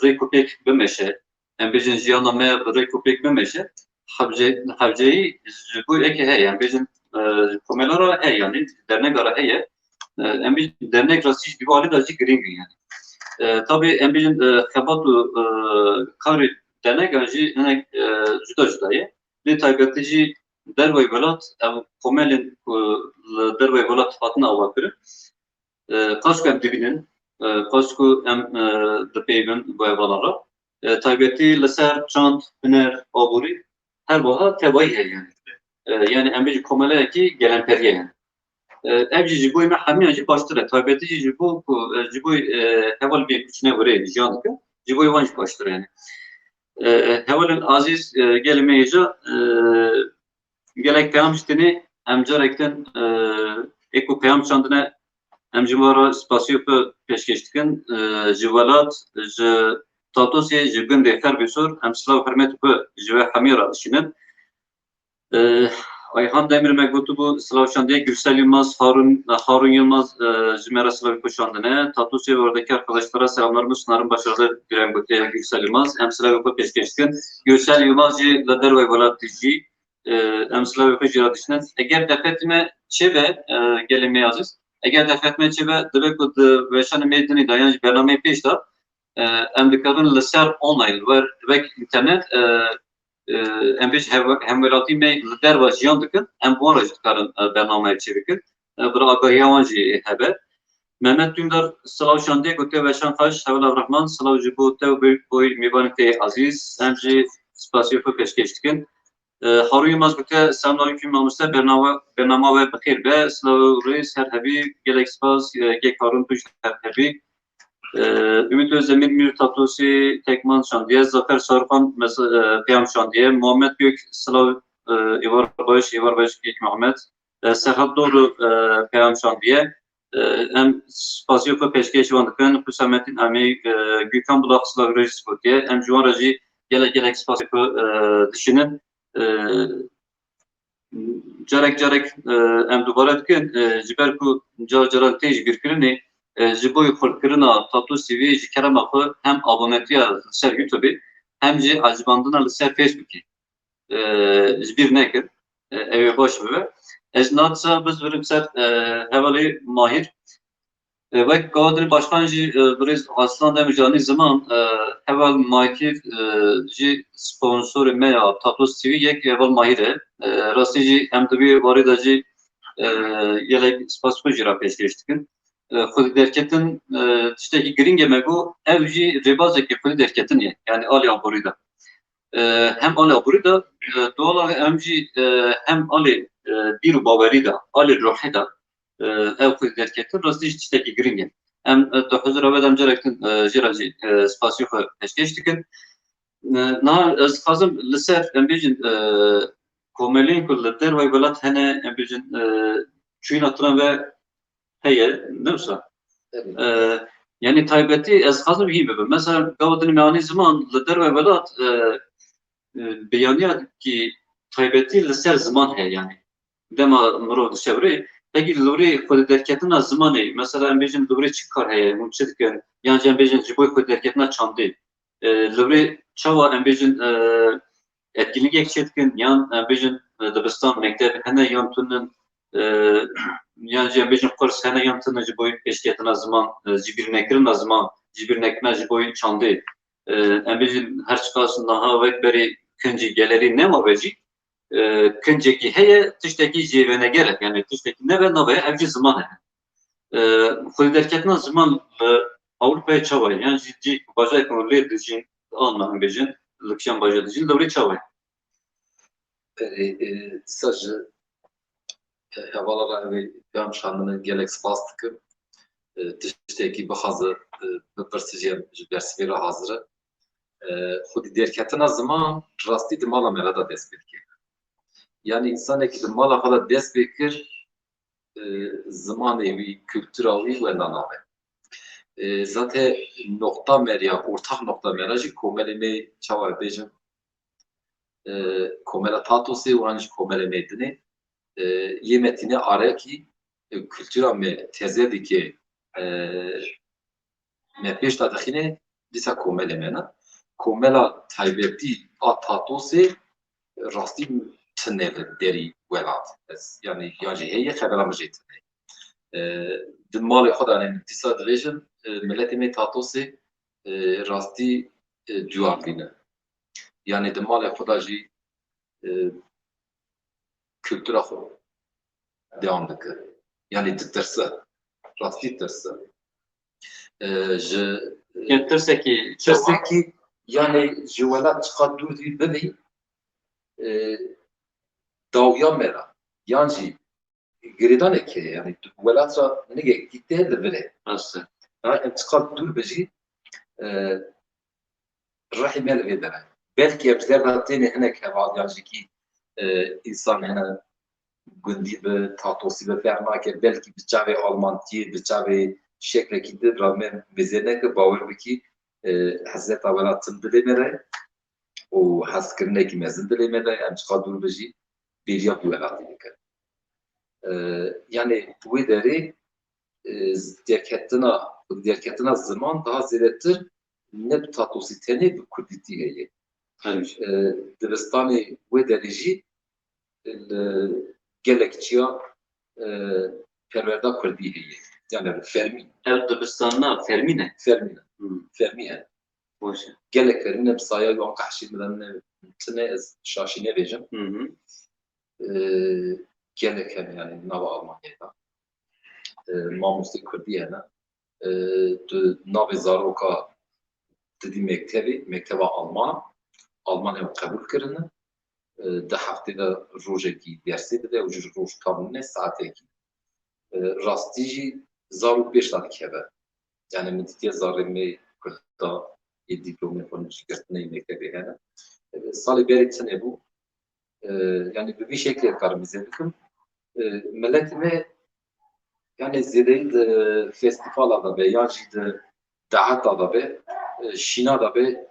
rêk û pêk bimeşe, em bêjin jiyana me bi rêk û pêk bimeşe, hewce-, hewceyî ji bo eke heye, em bêjin, e, komela re heye, yanî dernega re heye. E, em bêjin dernek rastî jî di vê alî de jî girîng e, yanî. E, tabî em bêjin, e, xebat û, e, karê dernega jî hinek, e, cuda cuda ye. Lê taybetî jî dervayê welat, ev komelên ku li dervayê welat hatine avakirin, e, qas ku em dibînin, e, qas ku em, e, dipeyivin bi hevalan re, e, taybetî li ser çand, huner, aborî, her wiha tevayî heye, yanî. E, yanî em bêjin komeleyekî gelemperî ye, yanî. E, ev jî ji bo me hemiyan jî baştir e. Taybetî jî ji bo ku, e, ji bo, e, heval bê ku çine were jiyan dikin, ji bo wan jî baştir e, yanî. E, hevalên azîz, e, gelê me hêja, e, gelek peyam ji tenê em carek din, e, ê ku peyam çandine, em ji we re spasiyo xwe pêşkêş dikin. E, ji welat, ji Tatosê, ji gundê Xerbîsor, em silav û hurmet xwe ji we hemî re dişînin. E, Ayhan Demir me gotibû, silav şandiye Gürsel Yılmaz, Harun, Harun Yılmaz, e, ji me re silavê xwe şandine. Tatosê werdekar Kılıçlara selamlarımı sunarım başarılı dilerim gotiye Gürsel Yılmaz. Em silavê xwe pêşkêş dikin. Gürsel Yılmaz jî li dervey welat dijî. E, em silavê xwe jî re dişînin. Eger derfetê me çêbe, e, gelê me aziz, eger derfet me çêbe, dibe ku di weşanê me dinê de yan jî bernameyê pêş de, e, em dikarin li ser online, wer, wek înternet, e, e, em bêjin hev-, hemwelatî me li derve jiyan dikin, em bi wan re jî dikarin, e, bernameyê çêbikin. E, bi agahiya wan jî hebe. Mehmet Dündar, silav şandiye, gotiye weşan xweş, heval Avrahman, silav ji bo te û bo-, boy mêvanê te yê azîz, em jî spasiyo xwe pêşkêş dikin. E, Harun Yılmaz gotiye, selamünaleyküm mamoste, bernama, bernama we bi xêr be, silav û rêz her hebî, gelek spas, e, gek Harun tu jî her hebî. E, Ümit Özdemir, Mîr Tatosî, Tekman şandiye, Zafer Sarıkan, mes-, e, peyam şandiye, Muhammed Gök, silav, e, êvar baş, êvar baş Gök Muhammed. E, Serhat Doğru, e, peyam şandiye. E, em spasiyo xwe pêşkêş wan dikin. Hüsamettin Amî, e, Gökhan Bulak, silav rêz gotiye. Em ji wan re jî gelek gelek spasiyo xwe, e, dişînin. E, carek carek, e, em dubare dikin, e, ji ber ku car caran tê ji bîrkirinê, e, ji bo xurtkirina Tatosî vê ji kerema xwe hem abonetiya li ser YouTubeê hem jî ecibandina li ser Facebookê, e, ji bîr nekin. E, ew ê baş bibe. Ez niha disa bizvirim ser, e, hevalê Mahîr. E, wek Gawadinê Başkan jî, e, birêz Aslan Demircanî ziman, e, heval Mahîr, e, jî sponsorê me ya Tatos T V yek heval Mahîr e. E, rastî jî em di vî warê de jî, e, gelek spas xwe jî re pêşkêş dikin. E, xwedî derketin, e, tiştekî girîng e me got, ev jî rêbazekî xwedî derketin ye, yanî alî aborî de. E, hem alî aborî de, e, doğal em jî, e, hem alî, e, bîr û bawerî de, alî ruhê de, e, ev xwedî derketin rastî jî tiştekî girîng e. Em, e, di huzura we de em carek din, e, jê re jî, e, spasî xwe pêşkêş dikin. E, niha ez dixwazim li ser, em bêjin, e, komeliyên ku li dervayî welat hene, em bêjin, e, çûyîna tran ve heye, ne wisa? Evet. E, yanî taybetî ez dixwazim hîn bibim. Mesela gava din me anî ziman li dervayî welat, e, e, beyaniyekî taybetî li ser ziman heye, yanî dema mirov dişewirê, pekî li wirê xwedî derketina zimanê, mesela em bêjin li wirê çi kar heye, hûn çi dikin, yan jî em bêjin ji bo xwedî derketina çandê, e, li wirê çawa em bêjin, e, etkinlikek çêdikin, yan em bêjin, e, dibistan, mekteb hene yan tunin, e, yan jî em bêjin kurs hene yan tunin ji bo pêşketina ziman, e, ji bîrnekirina ziman, ji bîrnekirina ji bo çandê. E, em bêjin her çiqas niha wek berê kincî gelerî nema be jî, e, kincekî heye, tiştekî jê veneger e, yani tiştekî nebe nabe, ev jî ziman e. E, xwedî derketina ziman li Ewropayê çawa ye? Yan jî cî bajarek ku lê dijîn, Alman bêjin, li kîjan bajar dijîn, li wirê çawa ye? Berê, e, dîsa ji, e, hevala re ev ê peyam şandine gelek spas dikim. E, tiştekî bixwaze, e, bipirse jî em ji bersivê re hazir in. E, xwedî derketina ziman rastî di mala me re de dest pê dike. Yanî însanekî di mala xwe de dest pê kir, e, zimanê wî, kultura wî wenda nabe. E, zate noqta me ya, ortak noqta me ya jî komelê me çawa bêjim, e, komela Tatosê û an jî komelê me dinê, e, yê Metîne Arekî, e, kultura me teze dike, e, me pêş de dixîne, dîsa komelê me ne. Komela taybetî a Tatosê rastî tune li derî welat. Ez, yanî, yan jî heye xebera min jê tune. E, di malê xwe de, yanî, dîsa dibêjim, e, miletê me Tatosê, e, rastî, e, duyar dîne. Yanî di malê xwe de jî, e, kultura xwe devam dike. Yanî ditirse. Rastî tirse. E, ji, e, Tirsekî çawa? Tirsekî, yanî ji welat çiqas dûr dî bibî, e, dawiya me re. Yan jî girêdanek heye, yanî tu welat re nigekî te li vir e. Rast e. Ha, em çiqas dûr be jî, e, rihê me li vê dere. Belkî em ji derve têne hinek heval yan jî kî, e, însan hene gundî bi, tatosî bi ferq nake, belkî bi çavê almantiyê, bi çavê şeklekî din ra me mêze neke, bawer bikî, e, hezreta welat tim dilê me de û hezkirinekî mezin dilê me de, em çiqa dûr bi jî bêriya bi welatî dikin. E, yanî wê derê, e, derketina, derketina ziman daha zêdetir ne bi tatosî tenê bi kurdîtî heye. Hemî. E, dibistanê wê derê jî li gelek çiya, e, perwerda kurdî heye. Yani fermî. Ev dibistanina fermî ne? Fermî ne. Hmm. Fermî hene. Baş e. Gelek fermî ne, bi saya yu anka hişî midan ne, tine ez şaşî nebêjim. Hı hı. E, gelek hene yani nava Almanya'da. E, mamostê kurdî hene. E, tu navê zaroka didî mektebê, mekteba Alman, Almanya qebûl kirine. E, di heftê de rojekî dersê dide û ji roj tam nîne saetekî. E, rastî jî zarok pêş de dikeve. Yani min dîtiye zarê me kurda yê dîplomê xwe jî girtine yê mektebê hene. E, salê berê tune bû. E, yani bi vî şeklê dikarim mêze bikim. E, miletê me yani zêdeyî di festîvala de be, yan jî di daheta de be, e, şîna de be,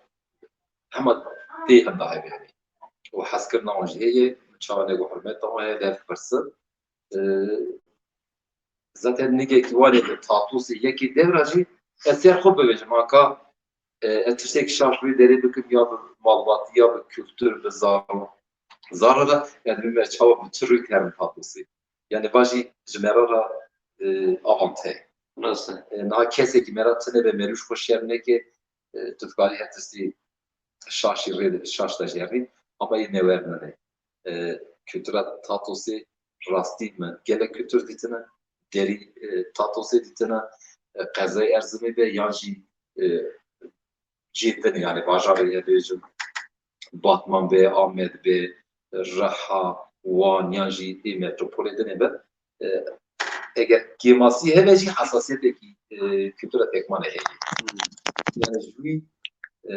hema tê hemda hebe yani. Û hezkirina wan jî heye, çawa ne ku hurmeta wan heye, dev pirsin. E, zaten nigekî wan ê bi tatosê yekê devra jî ez ser xwe bibêjim, anka, e, ez tiştek şaş wê derê bikim ya bi malbatî ya bi kultur, bi zar-, zara de, yani bime çawa bi çi rûyê terin tatosê. Yani va jî ji me re re, e, avante. Rast e. E, niha kesekî me re tune be, merû ji xwe şerm neke, e, tu dikarî her tiştî şaşî rê, şaş de jî herî, ama yê newer nine. E, kultura Tatosê rastî me gelek kultur dîtine, derî, e, Tatosê dîtine, e, qezayê Erzimê be yan jî, e, cihê din, yani bajarê ye bêjim, Batman be, Amed be, Riha, Wan yan jî ê metropolê din ê be. E, eger kêmasî hebe jî hesasiyetekî, e, kultura Tekmanê heye. Hmm. Yani ji wî, e,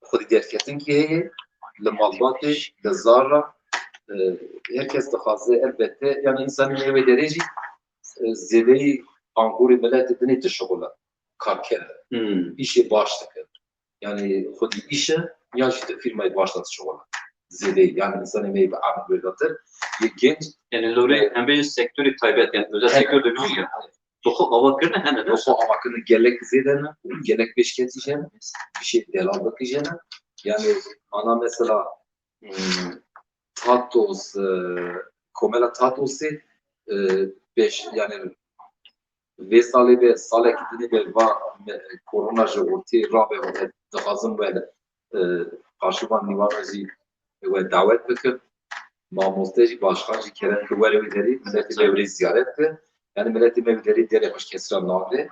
xwedî derketinkî heye, li malbatê, li zar re, e, her kes dixwaze elbette, yani însanê me wê derê jî, e, zêdeyî angorê miletê dinê dişixule, karker e. Hmm. Îşê baş dike. Yani xwedî îş e, yan jî di fîrmayê baş de dişixule. Zêdeyî, yani însanê me yê bi ehm wêrdatir, yê genc. Yani lorê, e, em bêjin sektorê taybet, yani özel sektör de bêjin ya. Bi xwe ava kirine hene, ne? Bi xwe ava kirine gelek zêde ne, gelek pêşketî jî hene, îşê delalbekî jî hene. Yani ana mesela, hmm, Tatos, e, komela Tatosê, e, pêş, yani vê salê be, salekî dinê be va me, korona ji ortê rabe, we dixwazim we, e, qarşî van nîvana jî we dawet bikim. Mamoste jî, başkan jî kerem ki were wê derê, miletê me wê ziyaret ki. Yani miletê me wê derê derê xwe ji kesî re nade.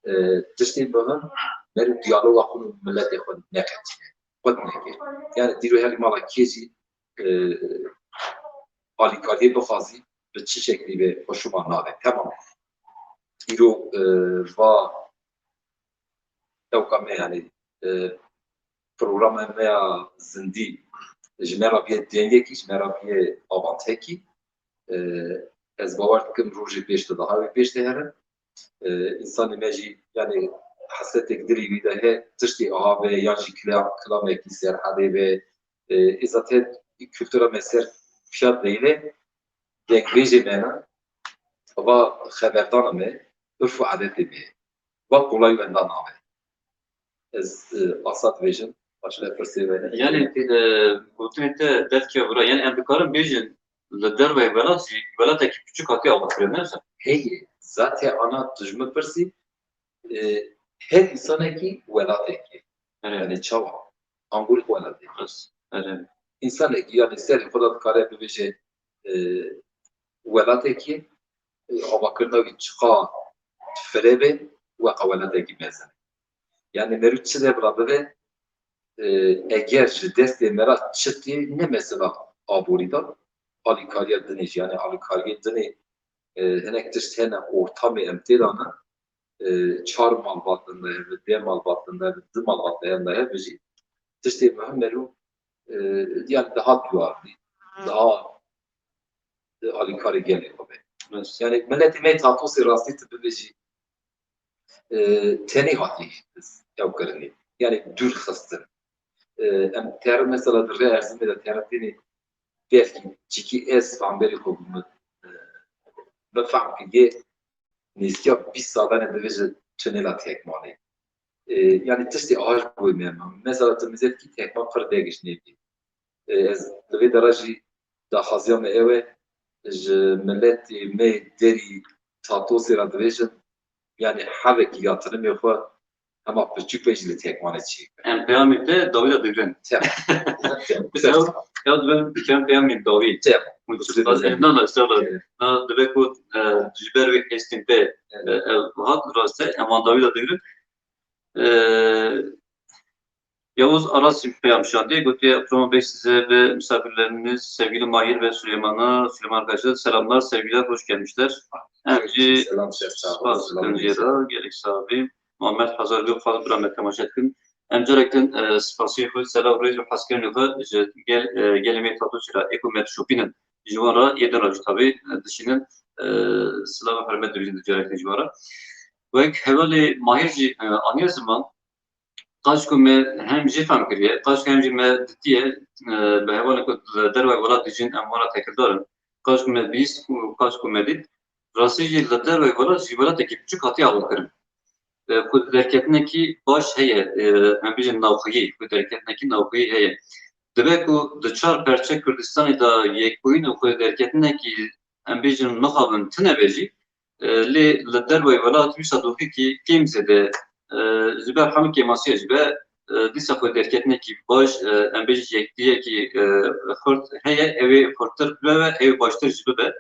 E, tiştê muhim, merî diyaloga xwe û miletê xwe neqetîne. Xwe neke. Yani dîro herî mala kê jî, e, alîkariyê bixwazî, bi çi şeklî be xwe şuma nade. Temam. Îro, e, va ewka me, yani, e, programa me ya zindî ji me re bîye dengekî, ji me re bîye avantekî. E, ez bawer dikim rojê pêş de daha wê pêş de herin. E, însanê me jî, yani, hesretek dilê wî de he, tiştê aha be, yan jî kila-, kilamekî serhedê be, e, ê zaten kultura me ser fiyat deyne, dengbêjê me ne, va xeberdana me, urf û adetê me, va kolay wenda nabe. Ez, e, asat vêjim, başka pirsê wene. Yani, e, gotinê te derdikiya vira, yani em dikarin bêjin, li derveyî welat jî, welatekî piçûk hatiye avakirin, ne? Heye, zaten ana tu ji min pirsî, e, her însanekî welatekî. Evet. Yani çawa? Angurî xwe welatê. Rast, erê. Însanekî, yani serê xwe de dikare bibêje, e, welatekî, e, avakirina wî çiqa fire be, weqa welatekî mezin. Yani merû çi de bila bibe, e, eger ji destê me re çi tê, ne mesela aborî de, alîkariya dinê jî, yani alîkariyê dinê, e, hinek tişt hene ortamê em tê de ne, e, çar malbat din de hebe, deh malbat din de hebe, du malbat din de hebe jî, tiştê muhim e, e, yani daha duyarlı, daha, e, alîkarê gelê xwe be. Evet. Yani milletê me Tatosê rastî tu bibêjî, e, tenê hatî ew kirinê. Yani dûr xistin. E, em ter mesela di rê Erzînê de terefînê belkî çikî ez hemberî xwe bû min, e, min fehm kiriye nêzîkîya bîst salan e divê ji tunela Tekmanê. E, yani tiştê a ji bo me ma. Mesela tu mizetkî Tekman pir vegişt nebî. E, ez li vê dera jî daxwaziya me ew e, ji miletê me derî Tatosê re dibêjim, yani hevekî ya tinimê xwe hema piçûk be jî li Tekmanê çêke. Em peyamê te dawî de digrin. Tem. Tem. Ew, ew dibin dikem peyamê dawî. Tem. Hûn çi dibin? Na, na, estağfurullah. Evet. Na, dibe ku, e, ji ber wê hestên te, e, ew hat rast e, em wan dawî de digrin. E, Yavuz Aras peyam şandiye, gotiye, Abdurrahman Bey, size ve misafirleriniz, sevgili Mahir ve Süleyman'a, Süleyman arkadaşlar selamlar, sevgiler, hoş gelmişler. Em jî selam, şef, sağ olun. Spas, selam, Gıncı'ya da, gerek sahibi. Muhammed Hazar Gökhan, bira me temaşe etkin. Em carektin, e, spasiyê xwe, selam, rêz û hezkirinê xwe ji gel, e, gelê me Tatosî re, ê ku me dişopînin, ji wan re, yê din re jî tabî, e, dişînin, e, silav û hurmet dibînin di carektin ji wan re. Wek hevalê Mahir jî, e, aniye ziman, Qaç ku me hem jî fehm kiriye, qaç ku hem jî me ditiye, e, bi hevalên ku li dervayê welat dijîn em wan re tekirdar in. Qaç ku me bihîst û qaç ku me dît, rastî jî li dervayê welat jî welatekî piçûk hatiye avakirin. E, xwe derketinekî baş heye, e, em bêjin navxweyî, xwe derketinekî navxweyî heye. Dibe ku di çar perçe Kurdistanê de yekbûyîn û xwe derketinekî em bêjin mixabin tune be jî, e, lê li dervayî welat wisa doxekî kêm zêde, e, ji ber hemû kêmasiya jî be, e, dîsa xwe derketinekî baş, e, em bêjin yektiyekî, e, xurt heye, ew ê xurttir bibe, ew ê baştir jî bibe.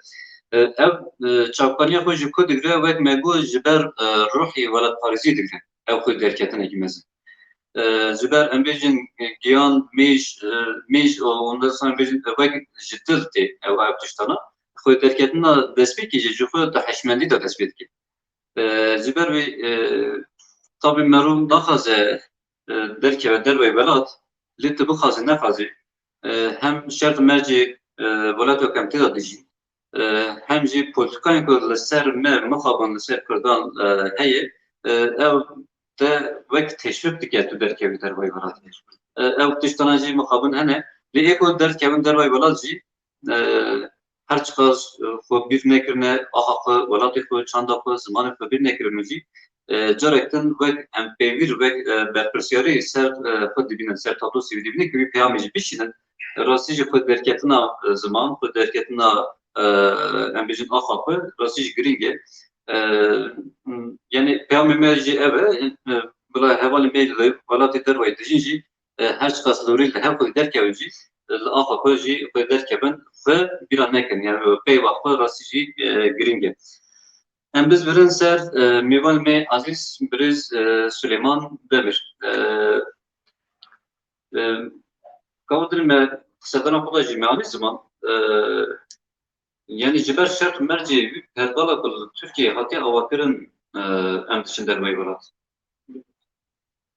E, ev, e, çavkaniya xwe ji ku digire, wek me got, ji ber, e, ruhê welatparêzî digire. Ew xwe derketinekî mezin. E, ji ber em bêjin, e, giyan, mêj, e, mêj û ondan sonra em bêjin, e, wek ji dil tê ew, ev tiştana. Xwe derketina destpêkê jî ji xwe di hişmendî de dest pê dike. E, ji ber wê, e, tabî merû naxwaze, e, derkeve derveyî welat, lê tu bixwazî nexwazî, e, hem şert û mercê, e, welat wek em tê de dijîn, e, hem jî polîtîkayên ku li ser me mixabin li ser Kurdan, e, heye, e, ew te wek teşwîq dike tu derkevî dervayî welat. E, ew tiştana jî mixabin hene. Lê ê ku derkevin dervayî welat jî, e, her çiqas, e, xwe bîr nekirine, axa xwe, welatê xwe, çanda xwe, zimanê xwe bîr nekirine jî, e, carek din wek em pêvîr, wek, e, berpirsiyarî ser, e, xwe dibînin, ser Tatosî dibînin ku wî peyamê jî bişînin. Rastî jî xwe derketina, e, ziman, xwe derketina, e, em bêjin axa xwe, rastî jî girîng e. E, m, yani peyamê me jî ev e, e, bila hevalên me li welatê dervayî dijîn jî, e, her çiqas li wir li hev xwe derkevin jî, e, li axa xwe jî xwe derkevin, xwe bîra nekin. Yani peyva xwe rastî jî, e, girîng e. Em bizvirin ser, e, mêvanê me ezîz birêz, e, Suleyman Demir. E, e, Gava din me qisedana xwe de jî me anî ziman. E, yani ji ber şert û mercê wî pergala ku li Tirkiyeyê hatiye avakirin, e, em diçin derveyî welat.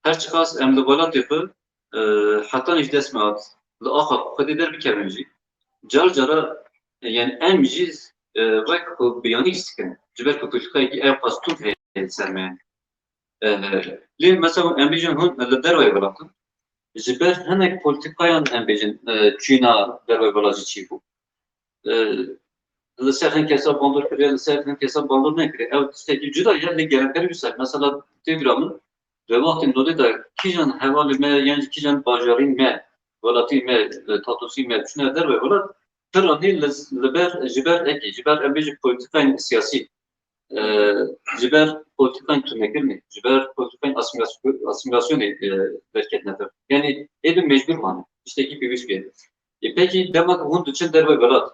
Her çiqas em li welatê xwe, e, hetan ji dest me hat, li axa xwe dê derbikevin jî, car cara, e, yani em jî, e, wek xwe biyanî hîs dikin. Ji ber ku polîtîkayekî ew qas tund heye li ser me. E, lê mesela em bêjin hûn li derveyî welat in. Ji ber hinek polîtîkayan em bêjin, e, çûna derveyî welat jî çêbû. E, li ser hin kesa bandor kiriye, li ser hin kesa bandor nekiriye. Ew tiştekî cuda ye, lê gelemperî wisa ye. Mesela tê bîra min, di wextên nodê de kîjan hevalê me yan jî kîjan bajarî me, welatî me, e, Tatosî me çûne derve welat, pir anî li, li ber, ji ber ekê, ji ber em bêjin polîtîkayên siyasî, e, ji ber polîtîkayên tunekirinê, ji ber polîtîkayên asîmilasyon-, asîmilasyonê, e, derketine vir. Yanî ê din mecbûr mane. Tiştekî pêwîst bûye. E, pekî dema ku hûn diçin derve welat,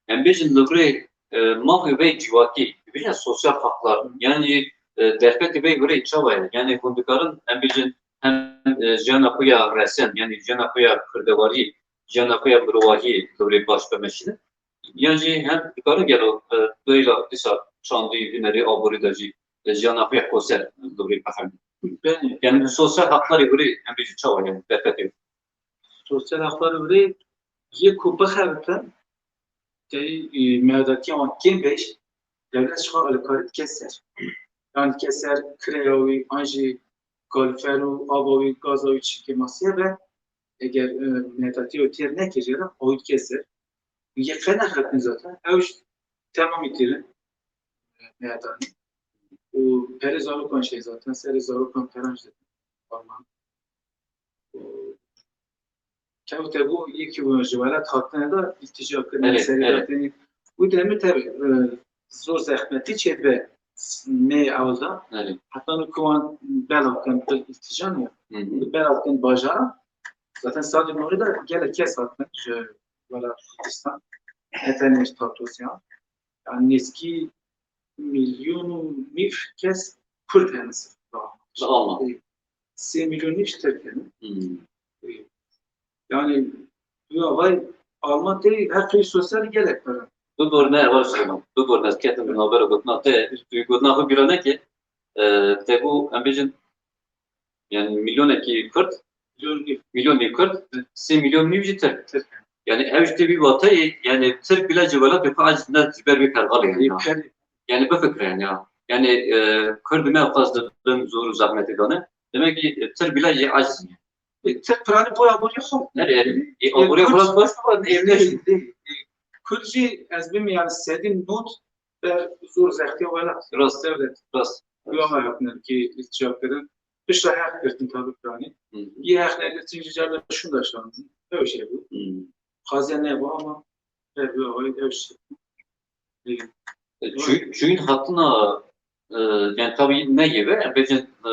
em bêjin li virê, e, mafê vê civakî, dibêjin sosyal haklar, yanî, e, derfetê vê virê çawa ye? Yanî hûn dikarin, em bêjin hem, e, jiyana xwe ya resen, yanî jiyana xwe ya kirdewarî, jiyana xwe ya mirovahiyê li virê baş bimeşînin. Yan jî hem dikarin gelo, e, doyla dîsa çandî, hunerî, aborî de jî, e, jiyana xwe ya koser li virê bihemînin. Yani sosyal haklarê virê em bêjin çawa ye, derfetê? sosyal hakları bile yê ku bixebitin, tey, e, merdatiya wan kêm bêj, devlet ji xwe alîkarî dike ser. Yan dike ser kireya wî, an jî kalîfer û ava wî, gaza wî çi kêmasiye be, eger, e, merdatiya wî têr neke jê re, ew dike ser. Yê qe nexebtin zaten. Ew ji temamî têrin, e, merdanî. Û perê zarokan şey zaten, serê zarokan peran jî didin. Alman. Û Tev tev û yekî ji welat hatine de îltîca kirine, Evet, serê evet. de tenê. Wî demê tev, e, zor zehmetî çêdibe s-, mê ewil de. Evet. Heta nu ku wan belav kin bi îltîca ne. Hı hı. Belav kin bajara. Zaten salê nû de gelek kes hatine ji welat Kurdistan. Ne tenê ji Tartosya. Yani nêzîkî milyon û nîv kes Kurd hene sirf. Li Alman. Sê milyon nîv ji Tirk hene. Hmm. Yani, tu avay Alman tê heqê sosyal gelek pere. Bibor ne, var Süleyman. Bibor ne, ketin navbera gotina te, tu gotina xwe bîra neke. E, te got, em bêjin, yani milyonekî Kurd, Milyon nîv. Milyon nîv Kurd, Evet. sê milyon nîv jî Tirk. Tirk. Yani ev ji te vî wateyê, yani Tirk bile ji welatê xwe aciz ne ji ber vê pergalê yani. Ê, ya. per- Yani bifikre yani ya. Yani, e, Kurd me ew qas di bin zor û zehmetê de ne. Demek ki, e, Tirk bile yê aciz ne. Ê, Tirk piranî boya borî xwe. Nereye? E, Ê, aborê Kurd- xwe baş mı var? Ê, Evde Ê, şimdi. Ê, Kurd jî ez bim yani sedî not ber zor zehtiya welat. Rast. Devlet. Rast. Yo ama yok ne ki ilçe yapıyorum. Pişta heq girtin tabi piranî. Hı hı. Yê heq negirtin jî carna şûnda şandin. Ew şey bû. Hı. Xaziya nebû ama ev bi awayî ew şey. E, çû-, çûyîn hatina, e, yani tabi ne gibi, em bêjin, e,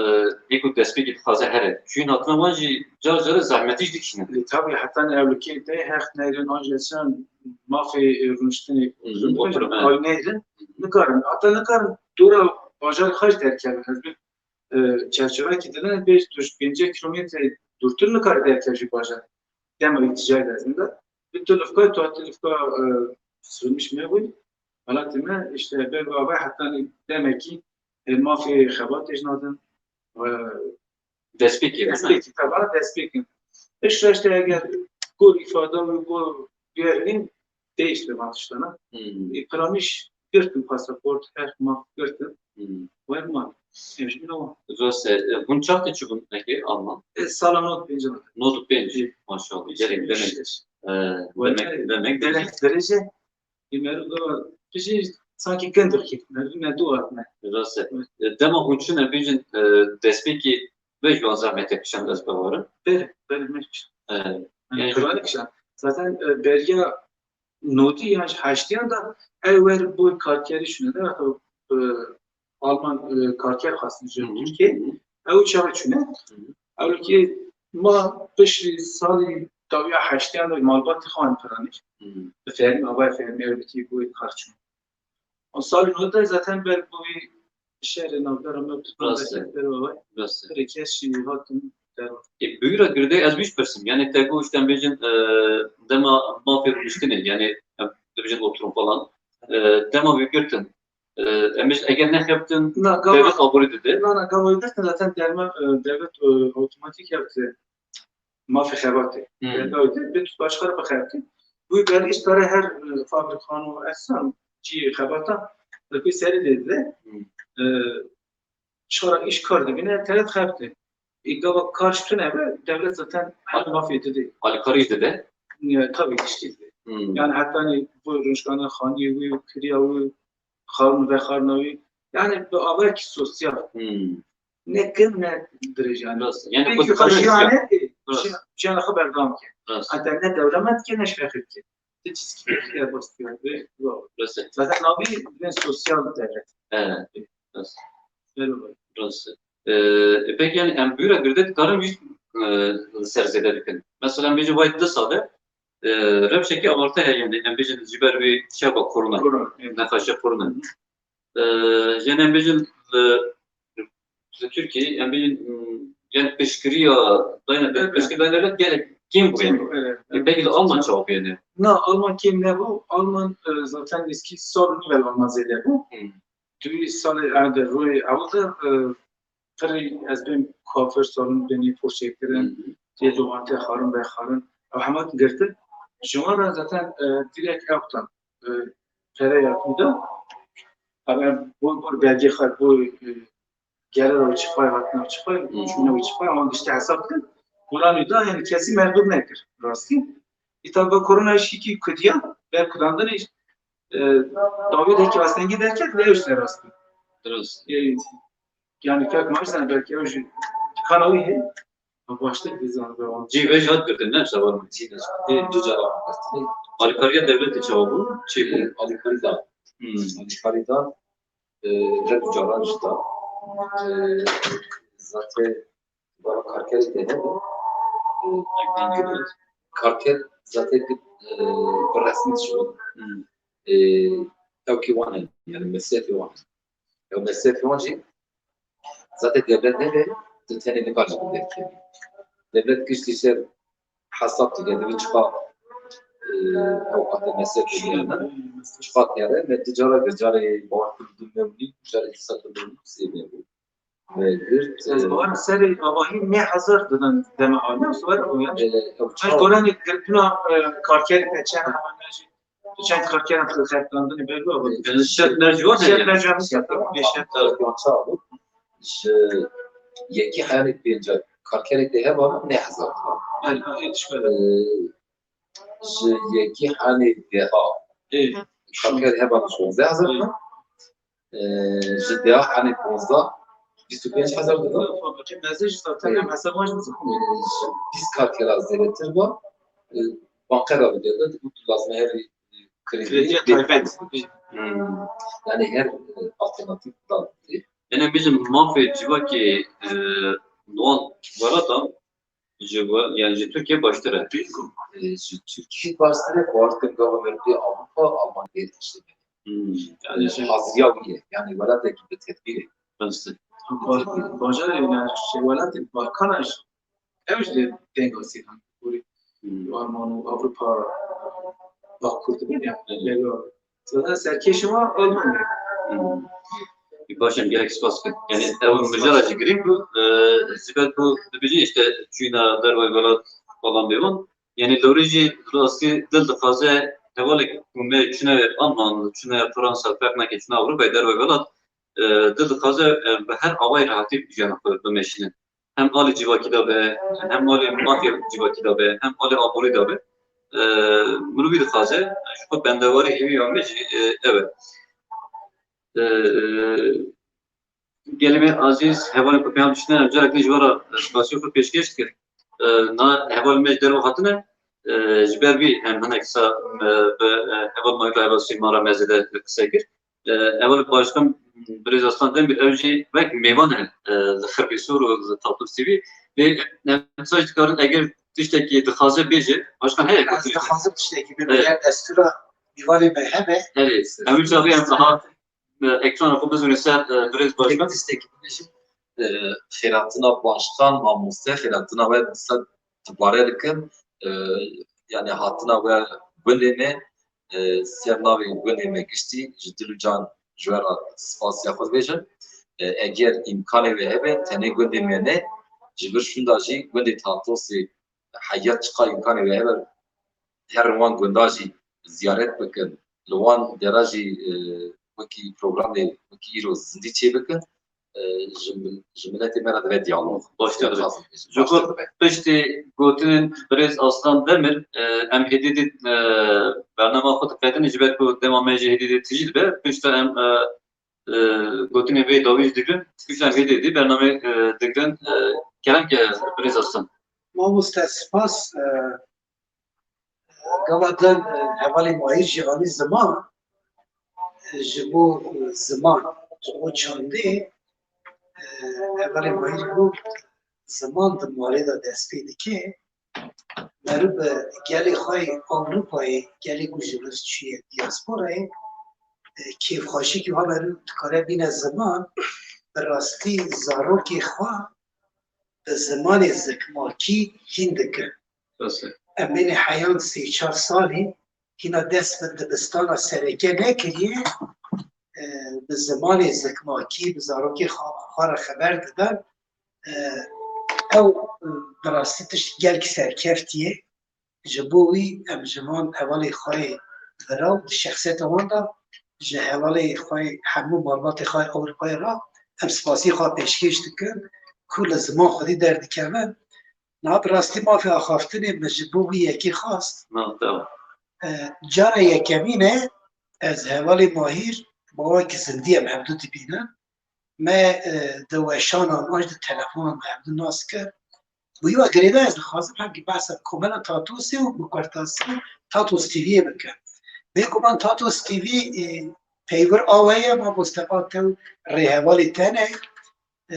yê ku destpêkê dixwaze here. Çûyîn hatina wan jî car car zehmetî jî dikişîne. E, tabi heta ne ewlikê te heq negrin, an jî sen mafê, e, rûniştinê Hı hı, oturum, evet. Ay negrin. Nikarin. Hatta nikarin dora bajar xaç derkevin. Ez bi e, çerçevekî didin, pênc, tu ji pêncî kilometre dûrtir nikare derkevî bajar. Dema îltîcayê de ezin de. Bi tu lifka, tu hatî lifka, e, sirmiş nebû. Welatê me, işte, ber bi avay hetanî demekî, e, mafê xebatê jî nadin. E, Destpêkê, değil mi? Destpêkê, tebana destpêkin. İşte, işte, eger gor îfada û gor Berlin değişti bakışlarına. Hmm. E, Kıramış girtin pasaport, her maf girtin. Hmm. Ve man. Hemşire ne var? Rast e, e, hûn çaxtê çûbûn peki Alman? E, sala not pêncî. Not pêncî. Maşallah. Gelek demek. E, Ve demek, de- demek. Derece, e, meru da, kişi sanki kendir ki, meru ne dua etme. Rast e. E, dema hûn çûne bêjin, e, destpêkê ve ji wan zehmetê kişand ez bawerim. Bere, bere, me kişand. E, Yani, yani, Kur'an'ı kişand. Zaten, e, beriya notî yan ji heştiyan de ew wer bo karkerî şûne de, e, Alman, e, karker xwestin ji Hı hı. Tirkiyê. Hı hı. Ew çawa çûne? Hı hı. Ew ki ma piştî salî dawiya heştiyan de malbatê xwe an piranî. Hı hı. Bi fermî, avayê fermî ew ki bo kar çûn. O salî nû de zaten ber bo wî şehrê navbera me bi Rast e. Rast e. Pere kes jî hatin derve. E, bira girde ez wî jî pirsim. Yani te got işte em bêjin, e, dema mafê rûniştinê, yani em dibêjin oturum falan. E, dema wî girtin. E, em bêjin eger nexebtin, Na, gava- devlet aborî dide. Na, na, gava wî girtin zaten derme, e, devlet, e, otomatik yaptı. Mafê xebatê. Hmm. Belge öde, bir tutbaşları bixebitî. Bu belge işte her, e, fabrikan û esan cî xebata, e, bir seri dedi. Hmm. E, şara iş kar dibine, telet xebitî. E, gava kar tune be, devlet zaten her mafê dedi. Alîkarî jî dide? E, tabii işte. Hmm. Yani hatta hani bu ruşkana xanî wî, kiriya wî, xarn ve xarna wî. Yani bi avekî sosyal. Hmm. Ne kir ne dirêj yani. Rast. Yani Peki, kurtarma jiyane, istiyor. Rast. Jiyan, jiyana xwe berdewam ke. Rast. Hatta ne dewlemend ke, ne şfexir ke. Ti çizkî ke, boş ke. Ve, wow. Rast. Zaten navî ne sosyal devlet. Evet. Rast. Böyle böyle. Rast. Ee, e, peki yani em bira girde dikarin wî, e, ser zêde bikin. Mesela em bêjin vay di sale, e, rewşekî awarte heye, yani em bêjin ji ber wî çeka korona, Korona, evet. Nexaşe korona. E, yani em bêjin li, li Tirkiyeyê, em bêjin, m, yani piştgiriya dayne, Evet. piştgiriya dayne gelek kêm bû yani. Evet, E, evet. Peki li Alman çawa bû yani? Na, Alman kêm nebû. Alman, e, zaten eski sor nivel Alman zêde bû. Hmm. Duyî salê erde rûyê ew de, e, Qirî ez bêm kuaför salon bênî poşê kirin, Hı hı. tê doxan tê xarin be xarin. Ew hema girtin. Ji wan re zaten, e, direkt ew tan, e, pereya ku da. Ev, ev bor, bor belgê xwe, bor, e, gelera wî çi pay, hatina wî çi pay, Hmm. çûna wî çi pay, wan giştî hesab kir. Kuran wî da, yani kesî mecbûr nekir. Rastî. Îta bi korona jî kî kudiya, ber kudandinê, e, dawiyê de ki astengî derket, ve ew ji rastî. Dirust. E, yani kak ma jî belki ew jî dikana wî heye. Baştir bizan be wan. Cî vê jî hat girtin, ne, sewar min. Cî de. Ê, du cara hat girtin. Alîkariya dewletê çawa bû? Çê bû? Alîkarî da. Hmm. Alîkarî da, e, her du caran jî da. E, zaten bana karkerê de hebe. E, karker zaten, e, bi resmî çi bû? Hmm. E, ew ki wan in, yani mesiyetê wan in. Ew mesiyetê wan jî zaten devlet nebe, tu tenê nikar ji bin derkevî. Devlet giştî ser hesab dike, divê çiqa, e, ew hate mesiyetê diyene, çiqa diyene, me tu cara kir, carê bawer kir du mewnî, carê dîsa du mewnî, sê mewnî. Me girt, Ez e, bawerim serê avahî neh hezar didin deme alî, ew sewer ew ya. E, ew Çend çawa? Goranê girtina, e, karkerê te çend hemen jî. Çend karkeran xizmetandinê ber bû. Yani şert merciwa ne Şert yani? Merciwa ne şert? Şert merciwa. Beş şert. Tabii ki çawa bû? Ji yekî heyanê pênca karkerê te heba ne hezar didan. Yani, hiç böyle. Ee, ji yekî heyanê deha Ê, karker heba şonzeh hezar didan. Ee, ji deha heyanê ponzdeh bîst û pênc hezar didan. Fabrikê mezin ji zaten Ê. Hesaba jî Ee, ji bîst karkera zêdetir ba. Ee, banqera bide de, bu lazim her kredi. Krediya taybet. Hmm. Yani her, e, alternatif da. Ene bizim mafê civakê, e, Doğan Galata ji we-, yani ji Türkiye baştir e. E, ji Türkiye baştir e, bu artık gava merdiye Avrupa, Almanya işte. Hmm. Yani Ee, şey, hazırya bile. Yani welatekî bi tedbîrê. Rast e. Ba-, bajarê, yani şey, welatê Balkana jî, ew jî dê dengê sîhan. Gorî Hmm. Alman û Avrupa Bakur dibin ya. Evet. Lego. Zaten serkêşî wan Almanya. Hmm. Baş e, gelek spas bikim. Yani ew mijara jî girîng bû. E, ji ber ku dibêjin işte çûna dervey welat falan bêvan. Yani lewrê jî rastî dil dixwaze hevalek ku me çûne Alman, çûne Fransa, ferq nake çûne Ewropayê dervey welat, e, dil dixwaze, e, bi her awayî rehatî jiyana xwe bimeşînin. Hem alî civakî de be, hem alî mafya civakî de be, hem alî aborî de be. E, mirovî dixwaze, ji xwe bendewarî hêvî ya me jî, e, ev e. E, e, Gelê me azîz, hevalên ku pêyan dişîne, em carek din ji we re spasiya xwe pêşkêş dikir. E, na hevalên me ji derve hatine, e, ji ber vî em hinek sa, e, bi, e, heval Mayîr û heval Sîmara me zêde qise kir. E, heval Başkan Birêz Aslan Demir, ew jî wek mêvan e, e, li Xirbîsor û li Taltûr T V. Lê em sa jî dikarin eger tiştekî dixwaze bêje, Başkan heye Ez gotinê te. Dixwazim tiştekî bêjim, Evet. Eger destûra mîvanê me hebe. Erê, em wî çaxê em daha, e, ekrana xwe bizûnê ser, e, birêz Başkan. Tek tiştekî bibêjim, e, xêratina başkan, mamoste, xêratina we ser dubare dikim. E, yani hatina we gundê me, e, ser navê gundê me giştî, ji dil û can ji we re spasiya xwe dibêjim. E, eger îmkanê we hebe, tenê gundê me ne, ji vir şûnda jî gundê Tatosê heya çiqa îmkanê we hebe, herin wan gunda jî ziyaret bikin. Li wan dera jî, e, wekî programê, wekî îro zindî çêbikin. E, ji mil-, ji miletê me re dibe diyalog. Baştir dibe. Ji xwe piştî gotinên birêz Aslan Demir, e, em hêdî dî, e, bernama xwe diqedin, ji ber ku dema me jî hêdî dî tijî dibe, piştre em, e, e, gotinên vê dawî jî digirin, piştre em hêdî dî bernamê, e, digirin, e, kerem ke birêz Aslan. Mamoste, spas, e, Gava din, e, hevalê Mahîr jî anî ziman, e, ji bo, e, ziman, ji bo çandê, e, hevalê Mahîr got, ziman di malê de dest pê dike. Meriv bi gelê xwe yê Ewropayê, gelê ku ji vir çûye diasporayê, e, kêfxweşî ku ha meriv dikare bîne ziman, bi rastî zarokê xwe bi zimanê zikmakî hîn dike. Rast e. Em ê heyan sê çar salî hîna dest bi dibistana sereke nekiriye, e, bi zimanê zikmakî, bi zarokê xwe, xwe re xeber didin. E, ew, e, bi rastî tişt gelek serkeftiye. Ji bo wî em ji van hevalê xwe yê vira û di şexsiyeta wan de ji hevalê xwe yê hemû malbatê xwe yê Ewropayê re em spasiyê xwe pêşkêş dikin ku li ziman xwedî derdikevin. Niha bi rastî mafê axaftinê min ji bo wî yekê xwest. Na, dewa. E, cara yekemîn e ez hevalê Mahîr bi awayekî zindî em hevdu dibînin. Me, e, di weşanan an jî di telefonan me hevdu nas kir. Bi wî wa girêdayî ez dixwazim hemkî behsa komela Tatosê û miqwertasî Tatos T V'yê bikim. Bêguman Tatos T V, e, peywir awe ye, mamoste, a tew rêhevalê te ne. E,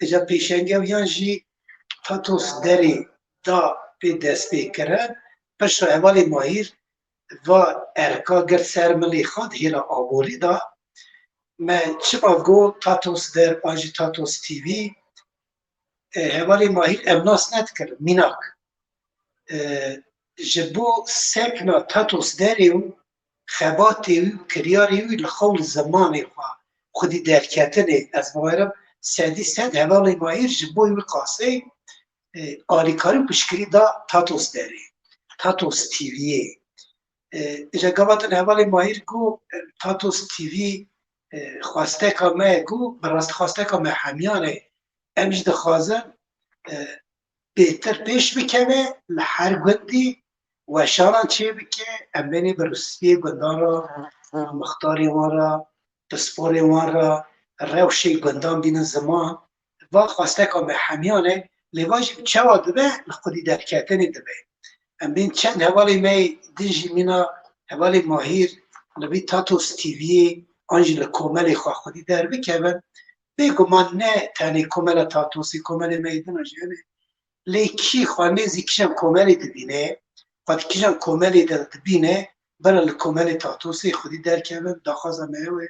îca pêşengeviyan jî Tatos derê da pê destpêkirin. Piştre hevalê Mahîr va erka girt ser milê xwe di hêla aborî de. Me çima got Tatos der an jî Tatos T V? E, hevalê Mahîr em nas nedikirin, mînak. E, ji bo sekna Tatos derê û xebatê wî û kiryarê wî li xew li zimanê xwe xwedî derketinê, ez bawerim sedî sed hevalê Mahîr ji bo wî qasê, e, alîkarî û piştgirî da Tatos derê, Tatos T V'yê. E, îca gava din hevalê Mahîr got, e, Tatos T V, e, xwesteka me ye, got, bi rast xwesteka me hemiyan e. Em jî dixwazin, e, bêtir pêş bikeve, li her gundî weşanan çêbike, em bênê bi rûspiyê gundan re, mixtarê wan re, pisporê wan re, rewşê gundan bînin ziman. Va xwesteka me hemiyan e, lê va jî çawa dibe, li xwedî derketinê dibe. Em bên çend hevalê me yê din jî mîna hevalê Mahîr li vî Tatos T V'yê an jî li komelê xwe xwedî derbikevin. Bêguman ne tenê komela Tatosê, komelê me yê din jî hene. Lê kî xwe nêzî kîjan komelê dibîne, xwe di kîjan komelê de dibîne, bera li komelê Tatosê xwedî derkevin, daxwaza me ew e.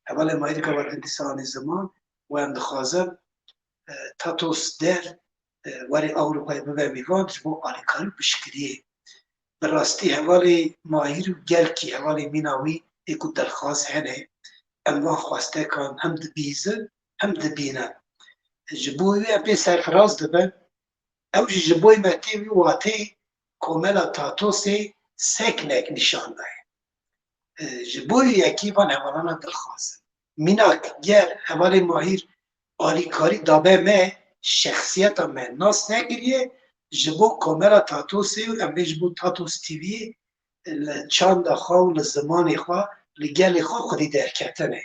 Hevalê Mahîr gava din dîsa anî ziman û em dixwazin, e, Tatos der, e, were Ewropayê bibe mêvan ji bo alîkarî û piştgiriyê. Bi rastî hevalê Mahîr û gelkî hevalê mîna wî ê ku dilxwaz hene, em van xwestekan hem dibihîzin hem dibînin. Ji bo wî em pê serfiraz dibin. Ew jî ji bo me tê wî wateyê komela Tatosê seknek nîşan daye. E, ji bo yekî van hevalana dilxwaz in. Mînak ger hevalê Mahîr alîkarî dabe me, şexsiyeta me nas nekiriye, ji bo komela Tatosê û em bê ji bo Tatos T V'yê li çanda xwe û li zimanê xwe, li gelê xwe xwedî derketine.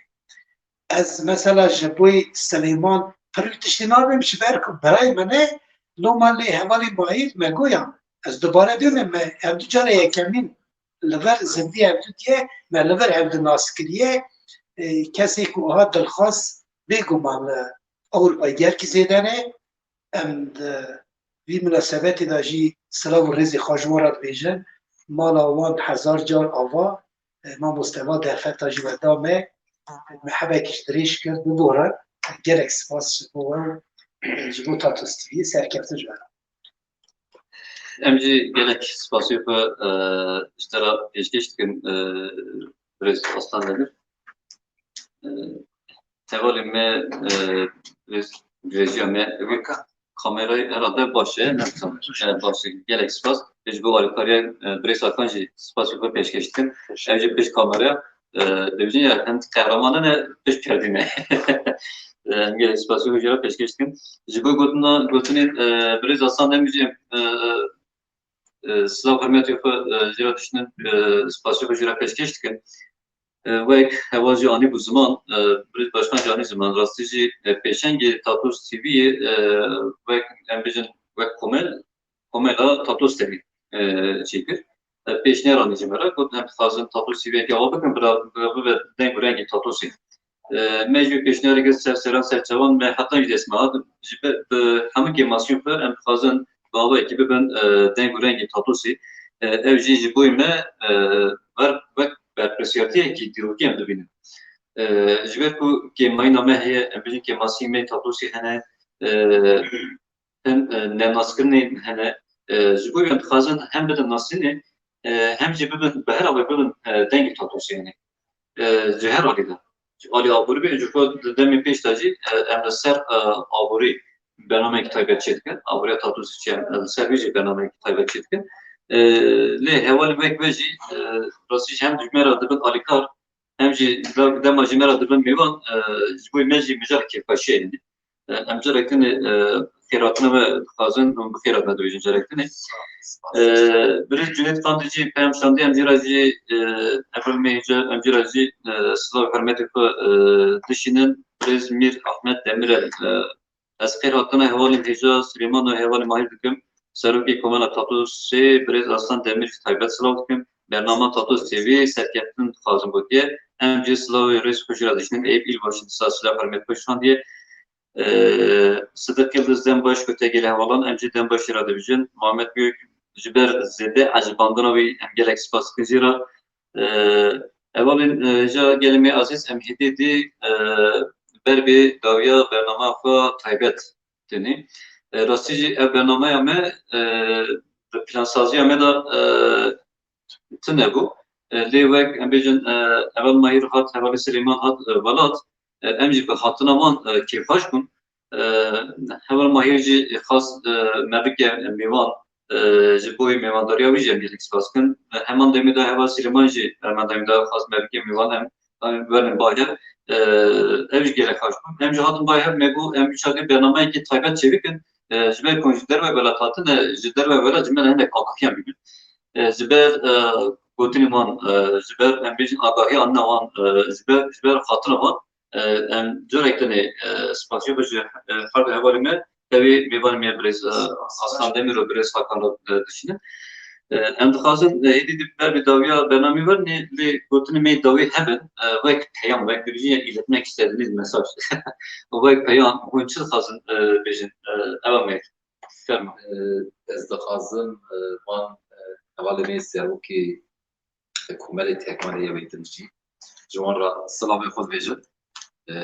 Ez mesela ji bo Silêman pirî tiştî nabêm, ji ber ku birayê min e, loma lê hevalê Mahîr me goya. Ez dubare bême, me hevdu cara yekemîn li vir zindî hevdu diye, me li vir hevdu nas kiriye. E, kesê ku wiha dilxwaz bêguman li Ewropayê gelkî zêde ne. Em di vî minasebetê de jî silav û rêzê xwe ji wan re dibêjin. Mala wan hezar car ava, e, mamoste va derfeta ji we da me. Me hebekî ji dirêj kir, biborin. Gelek spas ji bo we, e, ji bo Tatos T V'yê, serkeftin ji we re. Em jî gelek spasiyê xwe, e, ji te re pêşkêş dikin, e, birêz Aslan Demir. E, Hevalê me, e, birêz girêjiya me, wê ka-, kamerayê herhalde baş e, ne dizam. E, baş e, gelek spas. Ji bo alîkariya, e, birêz Hakan jî spasiyê xwe pêşkêş dikin. Ev jî pişt kameraya, e, dibêjin ya, hem qehreman e, ne pişt perdî ne. E, gelek spasiyê xwe jî re pêşkêş dikin. Ji bo gotina, gotinên, e, birêz Hasan Demir jî, e, e, silav hurmetê xwe, e, jê re dişinin, e, spasiyê xwe jê re pêşkêş dikin. E, wek heval jî anîbû ziman, e, birêz başkan jî anî ziman, rastî jî, e, pêşengê Tatos T V'yê, e, wek, em bêjin, wek komel, komela Tatos T V, e, çêkir. E, pêş nêranî ji me re, got, em dixwazin Tatos T V'yekê ava bikin, bira, bira bibe deng û rengê Tatosê. E, me jî pêşniyarê kir ser seran ser çavan, me heta jî dest me hat. Ji ber, bi hemû kêmasiyên xwe em dixwazin bi avayekî bibin, e, deng û rengê Tatosê. E, ev jî ji bo me, e, wer, wek berpirsiyartiyekî dîrokî em dibînin. E, ji ber ku kêmayîna me heye, em bêjin kêmasiyên me Tatosê hene, e, hin, e, nenaskirinê hene. E, ji bo em dixwazin hem bidin nasînê, e, hem jî bibin, bi her awê bibin, e, dengê Tatosê hene. E, ji her alî de. Ji alî aborî bê, ji xwe di demê pêş de jî, e, em li ser, e, aborî bernameyekî taybet çêdikin. Aboriya Tatosê çi em, e, li ser vê jî bernameyekî taybet çêdikin. E, lê hevalên wek me jî, e, rastî jî hem ji me re dibin alîkar, hem jî de-, dema ji me re dibin mêvan, e, ji bo me jî mijar kêfxweşiyê hene. E, em carek din, e, xêrhatina we dixwazin û bi xêr hatine dibêjin carek din. E, Birêz Cunêt Qandî jî peyam şandî, em jî re jî, e, hevalê me hêja, em jî re jî, e, silav û hurmetê xwe, e, dişînin. Birêz Mîr Ahmet Demirel, e, Ez xêrhatina hevalên hêja Silêman û hevalê Mahîr dikim. Serokê Komela Tatosê Birêz Aslan Demîr jî taybet silav dikim. Bernama Tatos T V serkeftin dixwazim gotiye. Em jî silavê rêz xwe jî re dişînin. Eyb Îlbaşî dîsa silav hurmet xwe şandiye. Ee, Sidiq Yildiz dem baş gotiye gelê hevalan. Em jî dem baş jî re dibêjin. Muhammed Gök ji ber zêde ecibandina wî em gelek spas dikin jî re. E, hevalên, e, hêja gelê me ezîz, em hêdî dî, e, ber bi dawiya bernama xwe taybet tênî. E, rastî jî ev bernameya me, e, bi plansaziya me de, e, tune bû. E, lê wek em bêjin, e, heval Mahîr hat, hevalê Silêman hat, e, welat, e, em jî bi hatina wan, e, kêfxweş bûn. E, heval Mahîr jî xas, e, me bike mêvan, e, ji bo wî mêvandariya wî jî em gelek spas dikin. E, heman demê de heval Silêman jî, heman demê de xas me bike mêvan, em, em werin ba hev. E, ev jî gelek xweş bû. Em jî hatin ba hev, me got, em wî çaxê bernameyekî taybet çêbikin. E, ji ber ku ji derve welat hatine, ji derve welat ji me re hinek agahiyan bibin. E, ji ber, e, gotinên wan, e, ji ber, em bêjin, agahiya anîna wan, e, ji ber, ji ber xatina wan, e, em carek din ê, e, spasiya xwe ji, e, her du hevalê me, tevî mêvanê me birêz, e, Aslan Demîr û birêz Hakan re, e, dişînin. E, em dixwazin, e, êdî di ber bi dawiya bernameyê werinê, lê gotinê me dawî hebin, e, wek peyam, wek dibêjin ya îletmek istediğiniz mesaj. Wek peyam, hûn çi dixwazin, e, bêjin? E, ewa me. Ferma. E, ez dixwazim, e, van, e, hevalê me serokê Komelê Tekmanê yê wê din jî ji wan re silavê xwe dibêjim. E,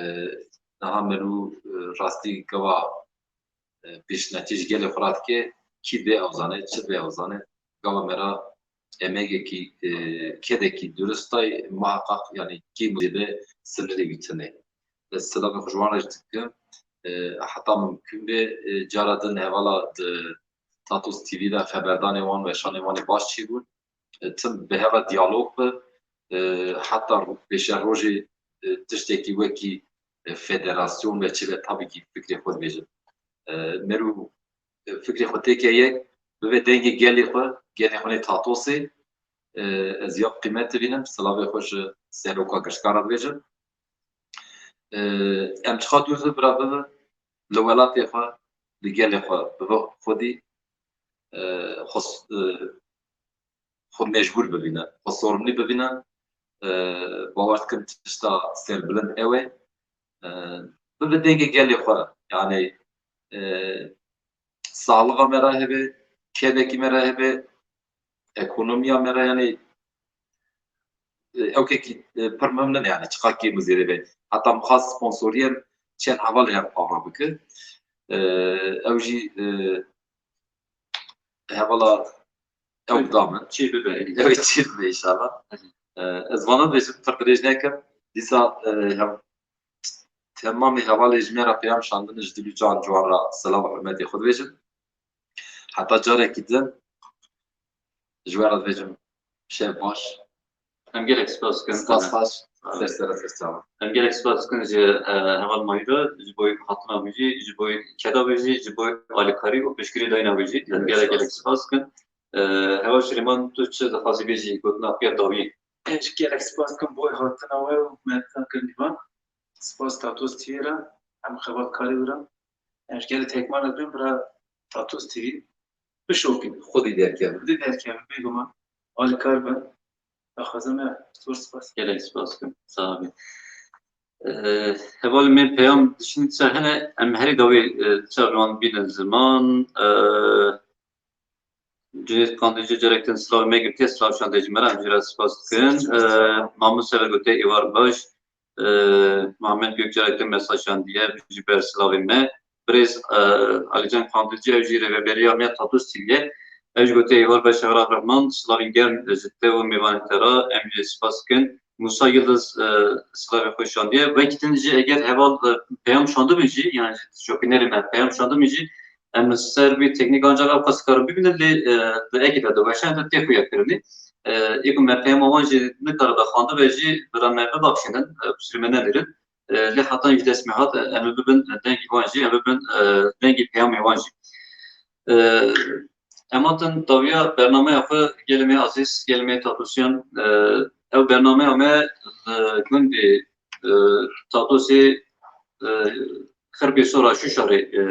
niha min û, e, rastî gava, e, pêşnetî ji gelê xwe re dike, kî vê ew zane, çi vê ew zane, gava me re emegekî, e, kedekî durist ay, muheqeq, yanî kêm zêde sinirê wî tune. Ez silavê xwe ji wan re jî dikim. E, heta mimkun be, e, cara din hevala di Tatos T V de xeberdanê wan, weşanê wan ê baş çêbûn. E, tim bi heva diyalog be, e, heta pêşerojê, e, tiştekî wekî, e, federasyon ve çi ve tabii ki fikrê xwe dibêjin. E, merû, e, fikrê xwe têke yek, bibe dengê gelê xwe, gelê xwe nê Tatosê, e, ez ya qîmet dibînim, silavê xwe ji seroka gişka re dibêjim. E, em çiqa dûr bira bibe, li welatê xwe, li gelê xwe bibe xwedî, e, xwe, e, xwe mecbûr bibîne, xwe sorumlî bibîne. E, bawer dikim tişta serbilind ew e. E, bibe dengê gelê xwe. Yanî, e, saxlixa me re hebe, kedekî me re hebe, ekonomiya me re, yanî, e, ew kekî, e, pir muhim nîne, yanî çiqa kêm û zêde be. Heta mixwast sponsoriyên çend hevalê hev ava bike. E, ew jî, e, hevala ew da min. Çî bibe. Ew çî bibe inşallah. E, ez vana dibêjim, pir dirêj nekim. Dîsa, e, hev-, temamê hevalê ji me re peyam şandin, ji dil û can ciwan re silav û hurmetê xwe dibêjim. Heta carekî din ji we re dibêjim şev baş. Em gelek spas dikin. Spas baş. Ser sera ser çava. Em gelek spas dikin ji, e, heval Mahî re, ji bo hatina wî jî, ji bo keda wî jî, ji bo alîkarî û piştgirî dayîna wî jî. Em gelek, gelek spas dikin. E, heval Silêman, tu çi dixwazî bêjî gotina xwe ya dawî? Ez gelek spas dikim bo hatina we û me kirin dîvan. Spas Tatos T V re, em xebatkarê wî re. Ez gelê Tekman re bim, bira Tatos T V bişopîn. Xwedî derkevin. Xwedî derkevin, bêguman. Alîkar bin. Daxwaza me, zor spas. Gelek spas dikim. Sağ olun. Ee, hevalê me peyam dişînin ser hene, em herî dawî, e, çav wan bînin ziman. Ee, Cüneyt Kandilci carektin silavê me girtiye, silav şandê ji me re, em jî re spas dikin. Ee, Mamoste ve gote êvar baş. Ee, Muhammed Gök carektin mesaj şandiye, ji ber silavê me. Birêz, e, Alican Kandilci, ew jî rêveberiya me ya Tatos T V ye. Ew jî gote, êvar be Şehra Rehman, silavên germ ji te û mêvanên te re, em jî spas dikin. Musa Yildiz, e, silavê xwe şandiye. Wekî din jî eger heval, e, peyam şandibin jî, yani şopînerê me peyam şandibin jî, Em li ser vî teknîk ancak ew qas karin bibînin, lê, e, di ekî de diweşe, em tê xuya kirinî. E, ê ku me peyama wan jî nikare de xwandibe jî, bira me bibexşînin, e, qusûrê me nenêrin. E, lê hetan jî dest me hat, e, em ê bibin, e, dengî wan jî, em ê bibin, e, dengî peyamê wan jî. E, em hatin dawiya bernameya xwe, gelê me ezîz, gelê me Tatosyan, e, ew bernameya me li gundê, e, Tatosê, e, Xirbê Sora Şuşarê, e,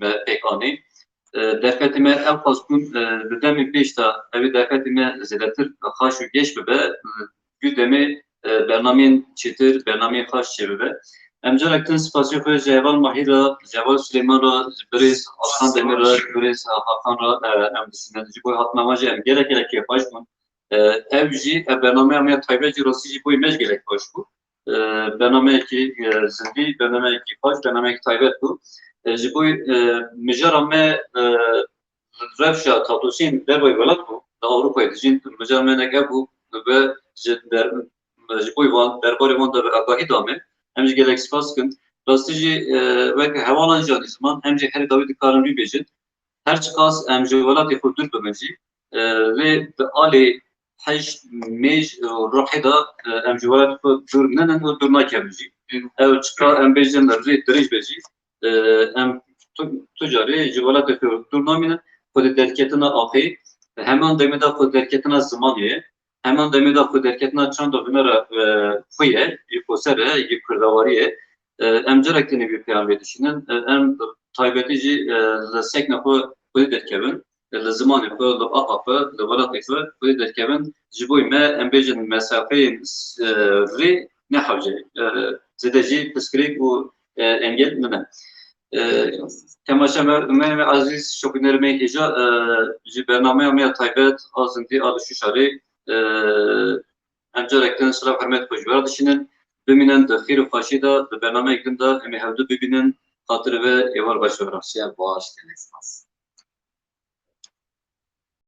me pêk anî. E, derfetê me ew qas bûn, e, di demê pêş de ew ê derfetê me zêdetir xaş û geş bibe, e, gund demê, e, bernameyên çêtir, bernameyên xaş çêbibe. Em carek din spasiyê xwe ji heval Mahî re, ji heval Silêman re, ji birêz Aslan Demîr re, ji birêz Hakan re, e, em dişînin. Ji bo hatina wan jî em gelek gelek kêfxweş bûn. E, ev jî, ev bernameya me ya taybet jî rastî jî bo me jî gelek xweş bû. E, bernameyekî, e, zindî, bernameyekî xweş, bernameyekî taybet bû. E, ji bo, e, mijara me, e, rewşa Tatosîn dervayî welat bû, di Ewropayê dijîn, mijara me nek ev bû, ve ji der-, ji bo van, derbarê wan de bi agahî da me. Em jî gelek spas dikin. Rastî jî, e, wek hevalan jî anî ziman, em jî herî dawî dikarin vî bêjin. Her çiqas em ji welatê xwe dûr bibin jî, e, lê di alê hej, mêj û ruhê de, e, em ji welatê xwe dûr nenin û dûr nakevin jî. Ew çiqa em bêjin rê dirêj be jî, e, em tu, tu carê ji welatê xwe dûr namînin, xwedî derketina axê, heman demê de xwedî derketina zimanê ye, heman demê de xwedî derketina çanda hunera, e, xwe ye, yê xweser e, yê kurdewarî ye. E, em carek tenê vî peyamê dişînin. E, em taybetî jî, e, li sekna xwe xwedî derkevin, e, li zimanê xwe, li axa xwe, li welatê xwe xwedî derkevin. Ji bo me, em bêjin mesafeyên, e, rê nehewce. E, zêde jî pirsgirêk û, e, engel nine. E, temaşe me, me, me ezîz, şopînerê me hêja, e, ji bernameya me ya taybet, a zindî, a li Şuşarê, e, em carek din silav hurmet xwe ji we re dişînin. Bimînin di xêr û xweşî de, di bernameyek din de em ê hevdu bibînin. Xatirê we êvar baş we re. Şev baş, gelek spas.